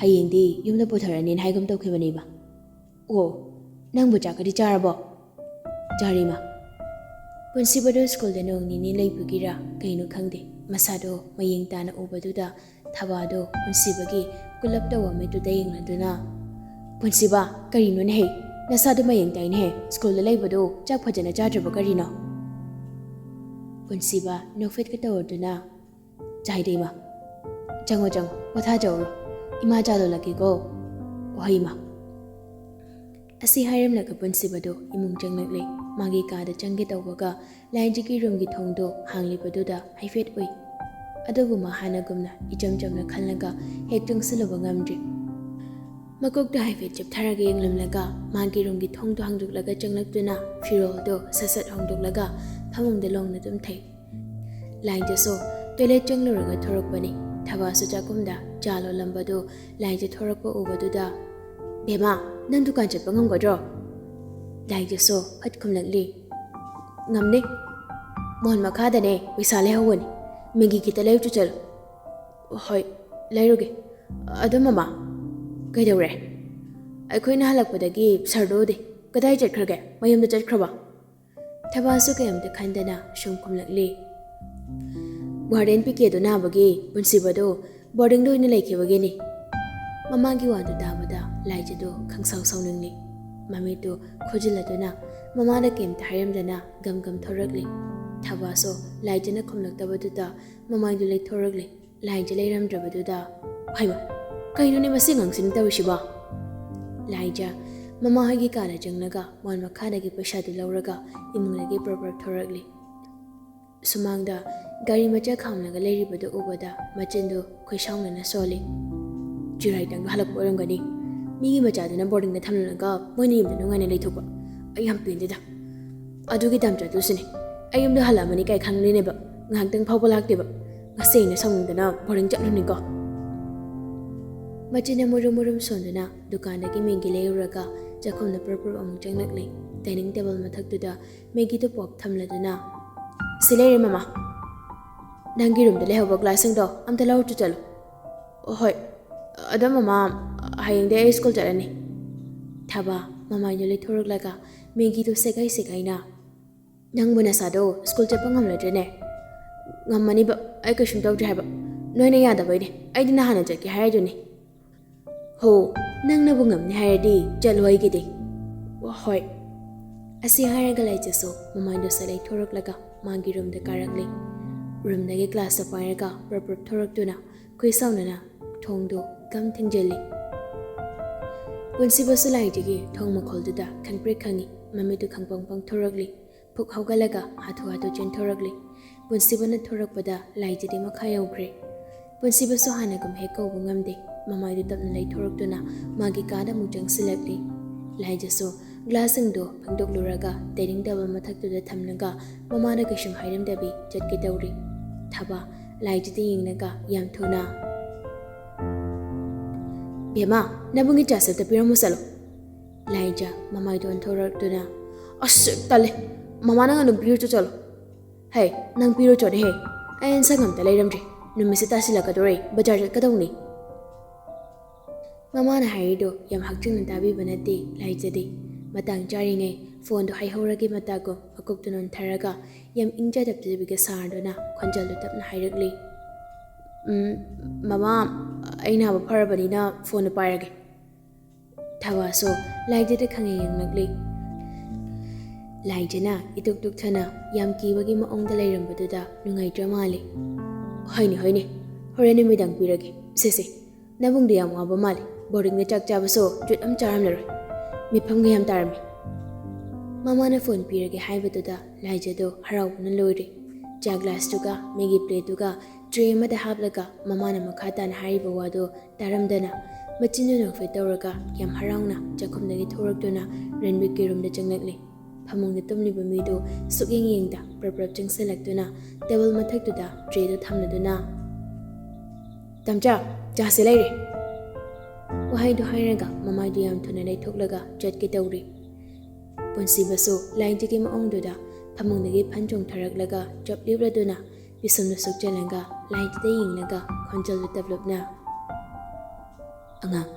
ꯍꯌꯦꯡꯗꯤ ꯌꯨꯝꯗ ꯄꯨꯊꯔꯅꯤꯅ ꯍꯥꯏꯒꯨꯝ ꯇꯧꯈꯤꯕꯅꯦ ꯏꯃꯥ꯫ ꯑꯣ, ꯅꯪꯕꯨ ꯆꯥꯛꯀꯗꯤ ꯆꯥꯔꯕꯣ?" "ꯆꯥꯔꯦ ꯏꯃꯥ"꯫ ꯄꯨꯟꯁꯤꯕꯗꯣ ꯁ꯭ꯀꯨꯜꯗ ꯅꯣꯡ ꯅꯤꯅꯤ ꯂꯩꯕꯒꯤꯔꯥ ꯀꯩꯅꯣ ꯈꯪꯗꯦ, ꯃꯁꯥꯗꯣ ꯃꯌꯦꯡ ꯇꯥꯅ ꯎꯕꯗꯨꯗ ꯊꯕꯥꯗꯣ ꯄꯨꯟꯁꯤꯕꯒꯤ ꯀꯨꯂꯞ ꯇꯧꯕ ꯃꯤꯠꯇꯨꯗ ꯌꯦꯡꯂꯗꯨꯅ, "ꯄꯨꯟꯁꯤꯕ, ꯀꯔꯤꯅꯣꯅꯦꯍꯦ? ꯅꯁꯥꯗꯣ ꯃꯌꯦꯡ ꯇꯥꯏꯅꯦꯍꯦ, ꯁ꯭ꯀꯨꯜꯗ ꯂꯩꯕꯗꯣ ꯆꯥꯛ ꯐꯖꯅ ꯆꯥꯗ꯭ꯔꯕ ꯀꯔꯤꯅꯣ?" ꯄꯨꯟꯁꯤꯕ ꯅꯣꯛꯐꯦꯠꯀ ꯇꯧꯔꯗꯨꯅ, "ꯆꯥꯏꯗ ꯏꯃꯥ꯫ ꯆꯪꯉꯣ ꯆꯪꯉꯣ, ꯄꯣꯊꯥꯖꯧꯔꯣ꯫ ꯏꯃꯥ ꯆꯥ ꯂꯣꯜꯂꯛꯀꯦꯀꯣ"꯫ "ꯍꯣꯏ ꯏꯃꯥ"꯫ ꯑꯁꯤ ꯍꯥꯏꯔꯝꯂꯒ ꯄꯨꯟꯁꯤꯕꯗꯣ ꯏꯃꯨꯡ ꯆꯪꯂꯛꯂꯦ꯫ ꯃꯥꯒꯤ ꯀꯥꯗ ꯆꯪꯒꯦ ꯇꯧꯕꯒ ꯂꯥꯏꯖꯒꯤ ꯔꯨꯝꯒꯤ ꯊꯣꯡꯗꯣ ꯍꯥꯡꯂꯤꯕꯗꯨꯗ ꯍꯥꯏꯐꯦꯠ ꯎꯏ꯫ ꯑꯗꯨꯕꯨ ꯃꯥ ꯍꯥꯟꯅꯒꯨꯝꯅ ꯏꯆꯝ ꯆꯝꯅ ꯈꯜꯂꯒ ꯍꯦꯛ ꯆꯪꯁꯤꯜꯂꯨꯕ ꯉꯝꯗ꯭ꯔꯤ꯫ ꯃꯀꯣꯛꯇ ꯍꯥꯏꯐꯦꯠ ꯆꯤꯞꯊꯔꯒ ꯌꯦꯡꯂꯝꯂꯒ ꯃꯥꯒꯤ ꯔꯨꯝꯒꯤ ꯊꯣꯡꯗꯣ ꯍꯥꯡꯗꯣꯛꯂꯒ ꯆꯪꯂꯛꯇꯨꯅ ꯐꯤꯔꯣꯜꯗꯣ ꯁꯠ ꯁꯠ ꯍꯣꯡꯗꯣꯛꯂꯒ ꯐꯃꯨꯡꯗ ꯂꯣꯡꯅ ꯇꯨꯝꯊꯩ꯫ ꯂꯥꯏꯖꯁꯨ ꯇꯣꯏꯂꯦꯠ ꯆꯪꯂꯨꯔꯒ ꯊꯣꯔꯛꯄꯅꯤ꯫ ꯊꯕꯥꯁꯨ ꯆꯥꯛꯈꯨꯝꯗ ꯆꯥ ꯂꯣꯜꯂꯝꯕꯗꯨ ꯂꯥꯏꯖ ꯊꯣꯔꯛꯄ ꯎꯕꯗꯨꯗ, "ꯕꯦꯝꯃ, ꯅꯪ ꯗꯨꯀꯥꯟ ꯆꯠꯄ ꯉꯝꯒꯗ꯭ꯔꯣ?" ꯂꯥꯏꯖꯁꯨ ꯐꯠ ꯈꯨꯝꯂꯛꯂꯤ, "ꯉꯝꯅꯤ꯫ ꯃꯣꯟ ꯃꯈꯥꯗꯅꯦ ꯄꯩꯁꯥ ꯂꯩꯍꯧꯕꯅꯤ꯫ ꯃꯦꯒꯤ ꯈꯤꯇ ꯂꯩꯔꯨꯆꯣ ꯆꯠꯂꯨ꯫" "ꯍꯣꯏ, ꯂꯩꯔꯨꯒꯦ꯫ ꯑꯗꯣ ꯃꯃꯥ, ꯀꯩꯗꯧꯔꯦ? ꯑꯩꯈꯣꯏꯅ ꯍꯜꯂꯛꯄꯗꯒꯤ ꯁꯥꯔꯗꯣ ꯎꯗꯦ꯫ ꯀꯗꯥꯏ ꯆꯠꯈ꯭ꯔꯒꯦ? ꯃꯌꯨꯝꯗ ꯆꯠꯈ꯭ꯔꯕ?" ꯊꯕꯥꯁꯨ ꯀꯩꯝꯇ ꯈꯟꯗꯅ ꯁꯨꯝ ꯈꯨꯝꯂꯛꯂꯤ, "ꯋꯥꯔꯗꯦꯟ ꯄꯤ ꯀꯦꯗꯣ ꯅꯥꯕꯒꯤ ꯄꯨꯟꯁꯤꯕꯗꯣ ꯕꯣꯔꯗꯤꯡꯗ ꯑꯣꯏꯅ ꯂꯩꯈꯤꯕꯒꯤꯅꯤ꯫" ꯃꯃꯥꯒꯤ ꯋꯥꯗꯨ ꯇꯥꯕꯗ ꯂꯥꯏꯖꯗꯨ ꯈꯪꯁꯥꯎ ꯁꯥꯎꯅꯤꯡꯂꯤ꯫ ꯃꯃꯤꯠꯇꯨ ꯈꯨꯖꯤꯜꯂꯗꯨꯅ ꯃꯃꯥꯗ ꯀꯩꯝꯇ ꯍꯥꯏꯔꯝꯗꯅ ꯒꯝ ꯒꯝ ꯊꯣꯔꯛꯂꯤ꯫ ꯊꯕꯥꯁꯨ ꯂꯥꯏꯖꯅ ꯈꯨꯝꯂꯛꯇꯕꯗꯨꯗ ꯃꯃꯥꯏꯗꯨ ꯂꯩꯊꯣꯔꯛꯂꯤ꯫ ꯂꯥꯏꯖ ꯂꯩꯔꯝꯗ꯭ꯔꯕꯗꯨꯗ, "ꯍꯩꯃꯥ, ꯀꯩꯅꯣꯅꯦ ꯃꯁꯤ ꯑꯉꯥꯡꯁꯤꯅ ꯇꯧꯔꯤꯁꯤꯕꯣ?" ꯂꯥꯏꯖ ꯃꯃꯥ ꯍꯣꯏꯒꯤ ꯀꯥꯗ ꯆꯪꯂꯒ ꯃꯣꯟ ꯃꯈꯥꯗꯒꯤ ꯄꯩꯁꯥꯗꯨ ꯂꯧꯔꯒ ꯏꯃꯨꯡꯗꯒꯤ ꯄ꯭ꯔꯞ ꯄ꯭ꯔꯞ ꯊꯣꯔꯛꯂꯤ꯫ ꯁꯨꯃꯥꯡꯗ ꯒꯥꯔꯤ ꯃꯆꯥ ꯈꯥꯝꯂꯒ ꯂꯩꯔꯤꯕꯗꯨ ꯎꯕꯗ ꯃꯆꯤꯟꯗꯨ ꯈꯣꯏꯁꯥꯎꯅꯅ ꯁꯣꯜꯂꯤ꯫ "ꯆꯤꯔꯥꯏꯇꯪꯒ ꯍꯜꯂꯛꯄ ꯑꯣꯏꯔꯝꯒꯅꯤ꯫ ꯃꯤꯒꯤ ꯃꯆꯥꯗꯨꯅ ꯕꯣꯔꯗꯤꯡꯗ ꯊꯝꯂꯝꯂꯒ ꯃꯣꯏꯅ ꯌꯨꯝꯗ ꯅꯨꯡꯉꯥꯏꯅ ꯂꯩꯊꯣꯛꯄ꯫ ꯑꯩ ꯌꯥꯝ ꯄꯦꯟꯗꯦꯗ꯫ ꯑꯗꯨꯒꯤ ꯇꯝꯆꯥꯗꯨꯁꯨꯅꯦ, ꯑꯩ ꯌꯨꯝꯗ ꯍꯜꯂꯛꯑꯃꯅꯤ ꯀꯥꯏ ꯈꯪꯂꯤꯅꯦꯕ, ꯉꯥꯏꯍꯥꯛꯇꯪ ꯐꯥꯎꯕ ꯂꯥꯛꯇꯦꯕ꯫ ꯉꯁꯤ ꯑꯩꯅ ꯁꯥꯎꯅꯤꯡꯗꯅ ꯕꯣꯔꯗꯤꯡ ꯆꯠꯂꯨꯅꯤꯀꯣ꯫" ꯃꯆꯤꯟꯅ ꯃꯨꯔꯨꯝ ꯃꯨꯔꯨꯝ ꯁꯣꯟꯗꯨꯅ ꯗꯨꯀꯥꯟꯗꯒꯤ ꯃꯦꯒꯤ ꯂꯩꯔꯨꯔꯒ ꯆꯥꯛꯈꯨꯝꯗ ꯄ꯭ꯔꯞ ꯄ꯭ꯔꯞ ꯑꯃꯨꯛ ꯆꯪꯂꯛꯂꯦ꯫ ꯗꯥꯏꯅꯤꯡ ꯇꯦꯕꯜ ꯃꯊꯛꯇꯨꯗ ꯃꯦꯒꯤꯗꯨ ꯄꯣꯞ ꯊꯝꯂꯗꯨꯅ, "ꯁꯤ ꯂꯩꯔꯦ ꯃꯃꯥ꯫ ꯅꯪꯒꯤ ꯔꯨꯝꯗ ꯂꯩꯍꯧꯕ ꯒ꯭ꯂꯥꯁꯁꯤꯡꯗꯣ ꯑꯝꯇ ꯂꯧꯔꯨꯆꯣ ꯆꯠꯂꯨ꯫" "ꯍꯣꯏ꯫ ꯑꯗꯣ ꯃꯃꯥ, ꯍꯌꯦꯡꯗꯤ ꯑꯩ ꯁ꯭ꯀꯨꯜ ꯆꯠꯂꯅꯤ꯫" ꯊꯕꯥ ꯃꯃꯥꯏꯗꯨ ꯂꯩꯊꯣꯔꯛꯂꯒ ꯃꯦꯒꯤꯗꯨ ꯁꯦꯒꯥꯏ ꯁꯦꯒꯥꯏꯅ, "ꯅꯪꯕꯨ ꯅꯁꯥꯗꯣ ꯁ꯭ꯀꯨꯜ ꯆꯠꯄ ꯉꯝꯂꯗ꯭ꯔꯅꯦ?" "ꯉꯝꯃꯅꯤꯕ, ꯑꯩ ꯀꯩꯁꯨꯝ ꯇꯧꯗ꯭ꯔꯦ ꯍꯥꯏꯕ꯫ ꯅꯣꯏꯅ ꯌꯥꯗꯕꯩꯅꯦ, ꯑꯩꯗꯤ ꯅꯍꯥꯟꯅ ꯆꯠꯀꯦ ꯍꯥꯏꯔꯗꯨꯅꯤ꯫" "ꯍꯣ, ꯅꯪꯅꯕꯨ ꯉꯝꯅꯤ ꯍꯥꯏꯔꯗꯤ ꯆꯠꯂꯣ ꯑꯩꯒꯤꯗꯤ꯫" "ꯍꯣꯏ꯫" ꯑꯁꯤ ꯍꯥꯏꯔꯒ ꯂꯥꯏꯖꯁꯨ ꯃꯃꯥꯏꯗꯨ ꯁꯠ ꯂꯩꯊꯣꯔꯛꯂꯒ ꯃꯥꯒꯤ ꯔꯨꯝꯗ ꯀꯥꯔꯛꯂꯤ꯫ ꯔꯨꯝꯗꯒꯤ ꯒ꯭ꯂꯥꯁꯇ ꯄꯥꯏꯔꯒ ꯄ꯭ꯔꯞ ꯄ꯭ꯔꯞ ꯊꯣꯔꯛꯇꯨꯅ ꯈꯣꯏꯁꯥꯎꯅꯅ ꯊꯣꯡꯗꯨ ꯒꯝ ꯊꯤꯡꯖꯤꯜꯂꯤ꯫ ꯄꯨꯟꯁꯤꯕꯁꯨ ꯂꯥꯏꯖꯒꯤ ꯊꯣꯡ ꯃꯈꯣꯜꯗꯨꯗ ꯈꯪꯄ꯭ꯔꯦꯛ ꯈꯪꯉꯤ꯫ ꯃꯃꯤꯠꯇꯨ ꯈꯪꯄꯪ ꯄꯪꯊꯣꯔꯛꯂꯤ꯫ ꯐꯨꯛ ꯍꯧꯒꯠꯂꯒ ꯍꯥꯊꯨ ꯍꯥꯊꯨ ꯆꯦꯟꯊꯣꯔꯛꯂꯤ꯫ ꯄꯨꯟꯁꯤꯕꯅ ꯊꯣꯔꯛꯄꯗ ꯂꯥꯏꯖꯗꯤ ꯃꯈꯥ ꯌꯧꯈ꯭ꯔꯦ꯫ ꯄꯨꯟꯁꯤꯕꯁꯨ ꯍꯥꯟꯅꯒꯨꯝ ꯍꯦꯛ ꯀꯧꯕ ꯉꯝꯗꯦ꯫ ꯃꯃꯥꯏꯗꯨ ꯇꯞꯅ ꯂꯩꯊꯣꯔꯛꯇꯨꯅ ꯃꯥꯒꯤ ꯀꯥꯗ ꯑꯃꯨꯛ ꯆꯪꯁꯤꯜꯂꯛꯂꯤ꯫ ꯂꯥꯏꯖꯁꯨ ꯒ꯭ꯂꯥꯁꯁꯤꯡꯗꯨ ꯐꯦꯡꯗꯣꯛꯂꯨꯔꯒ ꯗꯥꯏꯅꯤꯡ ꯇꯦꯕꯜ ꯃꯊꯛꯇꯨꯗ ꯊꯝꯂꯒ ꯃꯃꯥꯅ ꯀꯩꯁꯨꯝ ꯍꯥꯏꯔꯝꯗꯕꯤ ꯆꯠꯀꯦ ꯇꯧꯔꯤ꯫ ꯊꯕꯥ ꯂꯥꯏꯖꯗ ꯌꯦꯡꯂꯒ ꯌꯥꯝ ꯊꯨꯅ, "ꯕꯦꯝꯃ, ꯅꯕꯨꯡꯒꯤ ꯆꯥ ꯁꯦꯞꯇ ꯄꯤꯔꯝꯃꯨ ꯆꯠꯂꯣ꯫" ꯂꯥꯏꯖ ꯃꯃꯥꯏꯗꯣ ꯑꯣꯟꯊꯣꯔꯛꯇꯨꯅ, "ꯑꯁ, ꯇꯜꯂꯦ꯫ ꯃꯃꯥ, ꯅꯪ ꯑꯗꯨꯝ ꯄꯤꯔꯨꯆꯣ ꯆꯠꯂꯣ꯫" "ꯍꯦ, ꯅꯪ ꯄꯤꯔꯨꯆꯣꯅꯦ ꯍꯦ꯫ ꯑꯩ ꯏꯟꯁꯥꯡ ꯑꯝꯇ ꯂꯩꯔꯝꯗ꯭ꯔꯤ꯫ ꯅꯨꯃꯤꯠꯁꯦ ꯇꯥꯁꯤꯜꯂꯛꯀꯗꯧꯔꯦ, ꯕꯖꯥꯔ ꯆꯠꯀꯗꯧꯅꯤ꯫" ꯃꯃꯥꯅ ꯍꯥꯏꯔꯤꯗꯣ ꯌꯥꯝ ꯍꯛꯆꯤꯟꯅ ꯇꯥꯕꯤꯕ ꯅꯠꯇꯦ ꯂꯥꯏꯖꯗꯤ꯫ ꯃꯇꯥꯡ ꯆꯥꯔꯤꯉꯩ ꯐꯣꯟꯗꯣ ꯍꯩꯍꯧꯔꯒꯤ ꯃꯇꯥꯒꯨꯝ ꯃꯀꯣꯛꯇꯨ ꯅꯣꯟꯊꯔꯒ ꯌꯥꯝ ꯏꯪꯖꯗꯕꯤꯒ ꯁꯥꯔꯗꯨꯅ ꯈꯣꯟꯖꯦꯜꯗꯨ ꯇꯞꯅ ꯍꯥꯏꯔꯛꯂꯤ꯫ "ꯎꯝ, ꯃꯃꯥ, ꯑꯩ ꯅꯥꯕ ꯐꯔꯕꯅꯤꯅ ꯐꯣꯟꯗꯣ ꯄꯥꯏꯔꯒꯦ꯫" ꯊꯕꯥꯁꯨ ꯂꯥꯏꯖꯗ ꯈꯪꯌꯦꯡ ꯌꯦꯡꯂꯛꯂꯤ꯫ ꯂꯥꯏꯖꯅ ꯏꯇꯨꯛ ꯇꯨꯛꯊꯅ ꯌꯥꯝ ꯀꯤꯕꯒꯤ ꯃꯑꯣꯡꯗ ꯂꯩꯔꯝꯕꯗꯨꯗ ꯅꯨꯡꯉꯥꯏꯇ꯭ꯔ ꯃꯥꯜꯂꯤ꯫ "ꯍꯣꯏꯅꯦ, ꯍꯣꯏꯅꯦ, ꯍꯣꯔꯦꯟ ꯅꯨꯃꯤꯗꯥꯡ ꯄꯤꯔꯒꯦ꯫ ꯁꯦ, ꯁꯦ, ꯅꯕꯨꯡꯗꯣ ꯌꯥꯝ ꯋꯥꯕ ꯃꯥꯜꯂꯤ꯫ ꯕꯣꯔꯗꯤꯡꯗ ꯆꯥꯛ ꯆꯥꯕꯁꯨ ꯖꯨꯠ ꯑꯃ ꯆꯥꯔꯝꯂꯔꯣꯏ꯫ ꯃꯤꯐꯝꯒ ꯌꯥꯝ ꯇꯥꯔꯝꯃꯤ꯫" ꯃꯃꯥꯅ ꯐꯣꯟ ꯄꯤꯔꯒꯦ ꯍꯥꯏꯕꯗꯨꯗ ꯂꯥꯏꯖꯗꯣ ꯍꯔꯥꯎꯕꯅ ꯂꯣꯏꯔꯦ꯫ ꯆꯥ ꯒ꯭ꯂꯥꯁꯇꯨꯒ ꯃꯦꯒꯤ ꯄ꯭ꯂꯦꯠꯇꯨꯒ ꯇ꯭ꯔꯦ ꯑꯃꯗ ꯍꯥꯞꯂꯒ ꯃꯃꯥꯅ ꯃꯈꯥ ꯇꯥꯅ ꯍꯥꯏꯔꯤꯕ ꯋꯥꯗꯨ ꯇꯥꯔꯝꯗꯅ ꯃꯆꯤꯟꯗꯨ ꯅꯣꯛꯐꯦꯠ ꯇꯧꯔꯒ ꯌꯥꯝ ꯍꯔꯥꯎꯅ ꯆꯥꯛꯈꯨꯝꯗꯒꯤ ꯊꯣꯔꯛꯇꯨꯅ ꯔꯟꯕꯤꯔꯒꯤ ꯔꯨꯝꯗ ꯆꯪꯂꯛꯂꯤ꯫ ꯐꯃꯨꯡꯗ ꯇꯨꯝꯂꯤꯕ ꯃꯤꯗꯨ ꯁꯨꯛꯌꯦꯡ ꯌꯦꯡꯗ ꯄ꯭ꯔꯞ ꯄ꯭ꯔꯞ ꯆꯪꯁꯤꯜꯂꯛꯇꯨꯅ ꯇꯦꯕꯜ ꯃꯊꯛꯇꯨꯗ ꯇ꯭ꯔꯦꯗꯨ ꯊꯝꯂꯗꯨꯅ, "ꯇꯝꯆꯥ, ꯆꯥꯁꯦ ꯂꯩꯔꯦ꯫" ꯋꯥꯍꯩꯗꯨ ꯍꯥꯏꯔꯒ ꯃꯃꯥꯏꯗꯨ ꯌꯥꯝ ꯊꯨꯅ ꯂꯩꯊꯣꯛꯂꯒ ꯆꯠꯀꯦ ꯇꯧꯔꯤ꯫ ꯄꯨꯟꯁꯤꯕꯁꯨ ꯂꯥꯏꯖꯒꯤ ꯃꯑꯣꯡꯗꯨꯗ ꯐꯃꯨꯡꯗꯒꯤ ꯐꯟ ꯆꯣꯡꯊꯔꯛꯂꯒ ꯆꯞ ꯂꯦꯞꯂꯗꯨꯅ ꯄꯤꯁꯨꯝꯗꯨ ꯁꯨꯛꯆꯜꯂꯒ ꯂꯥꯏꯖꯗ ꯌꯦꯡꯂꯒ ꯈꯣꯟꯖꯦꯜꯗꯨ ꯇꯞꯂꯞꯅ, "ꯑꯉꯥꯡ,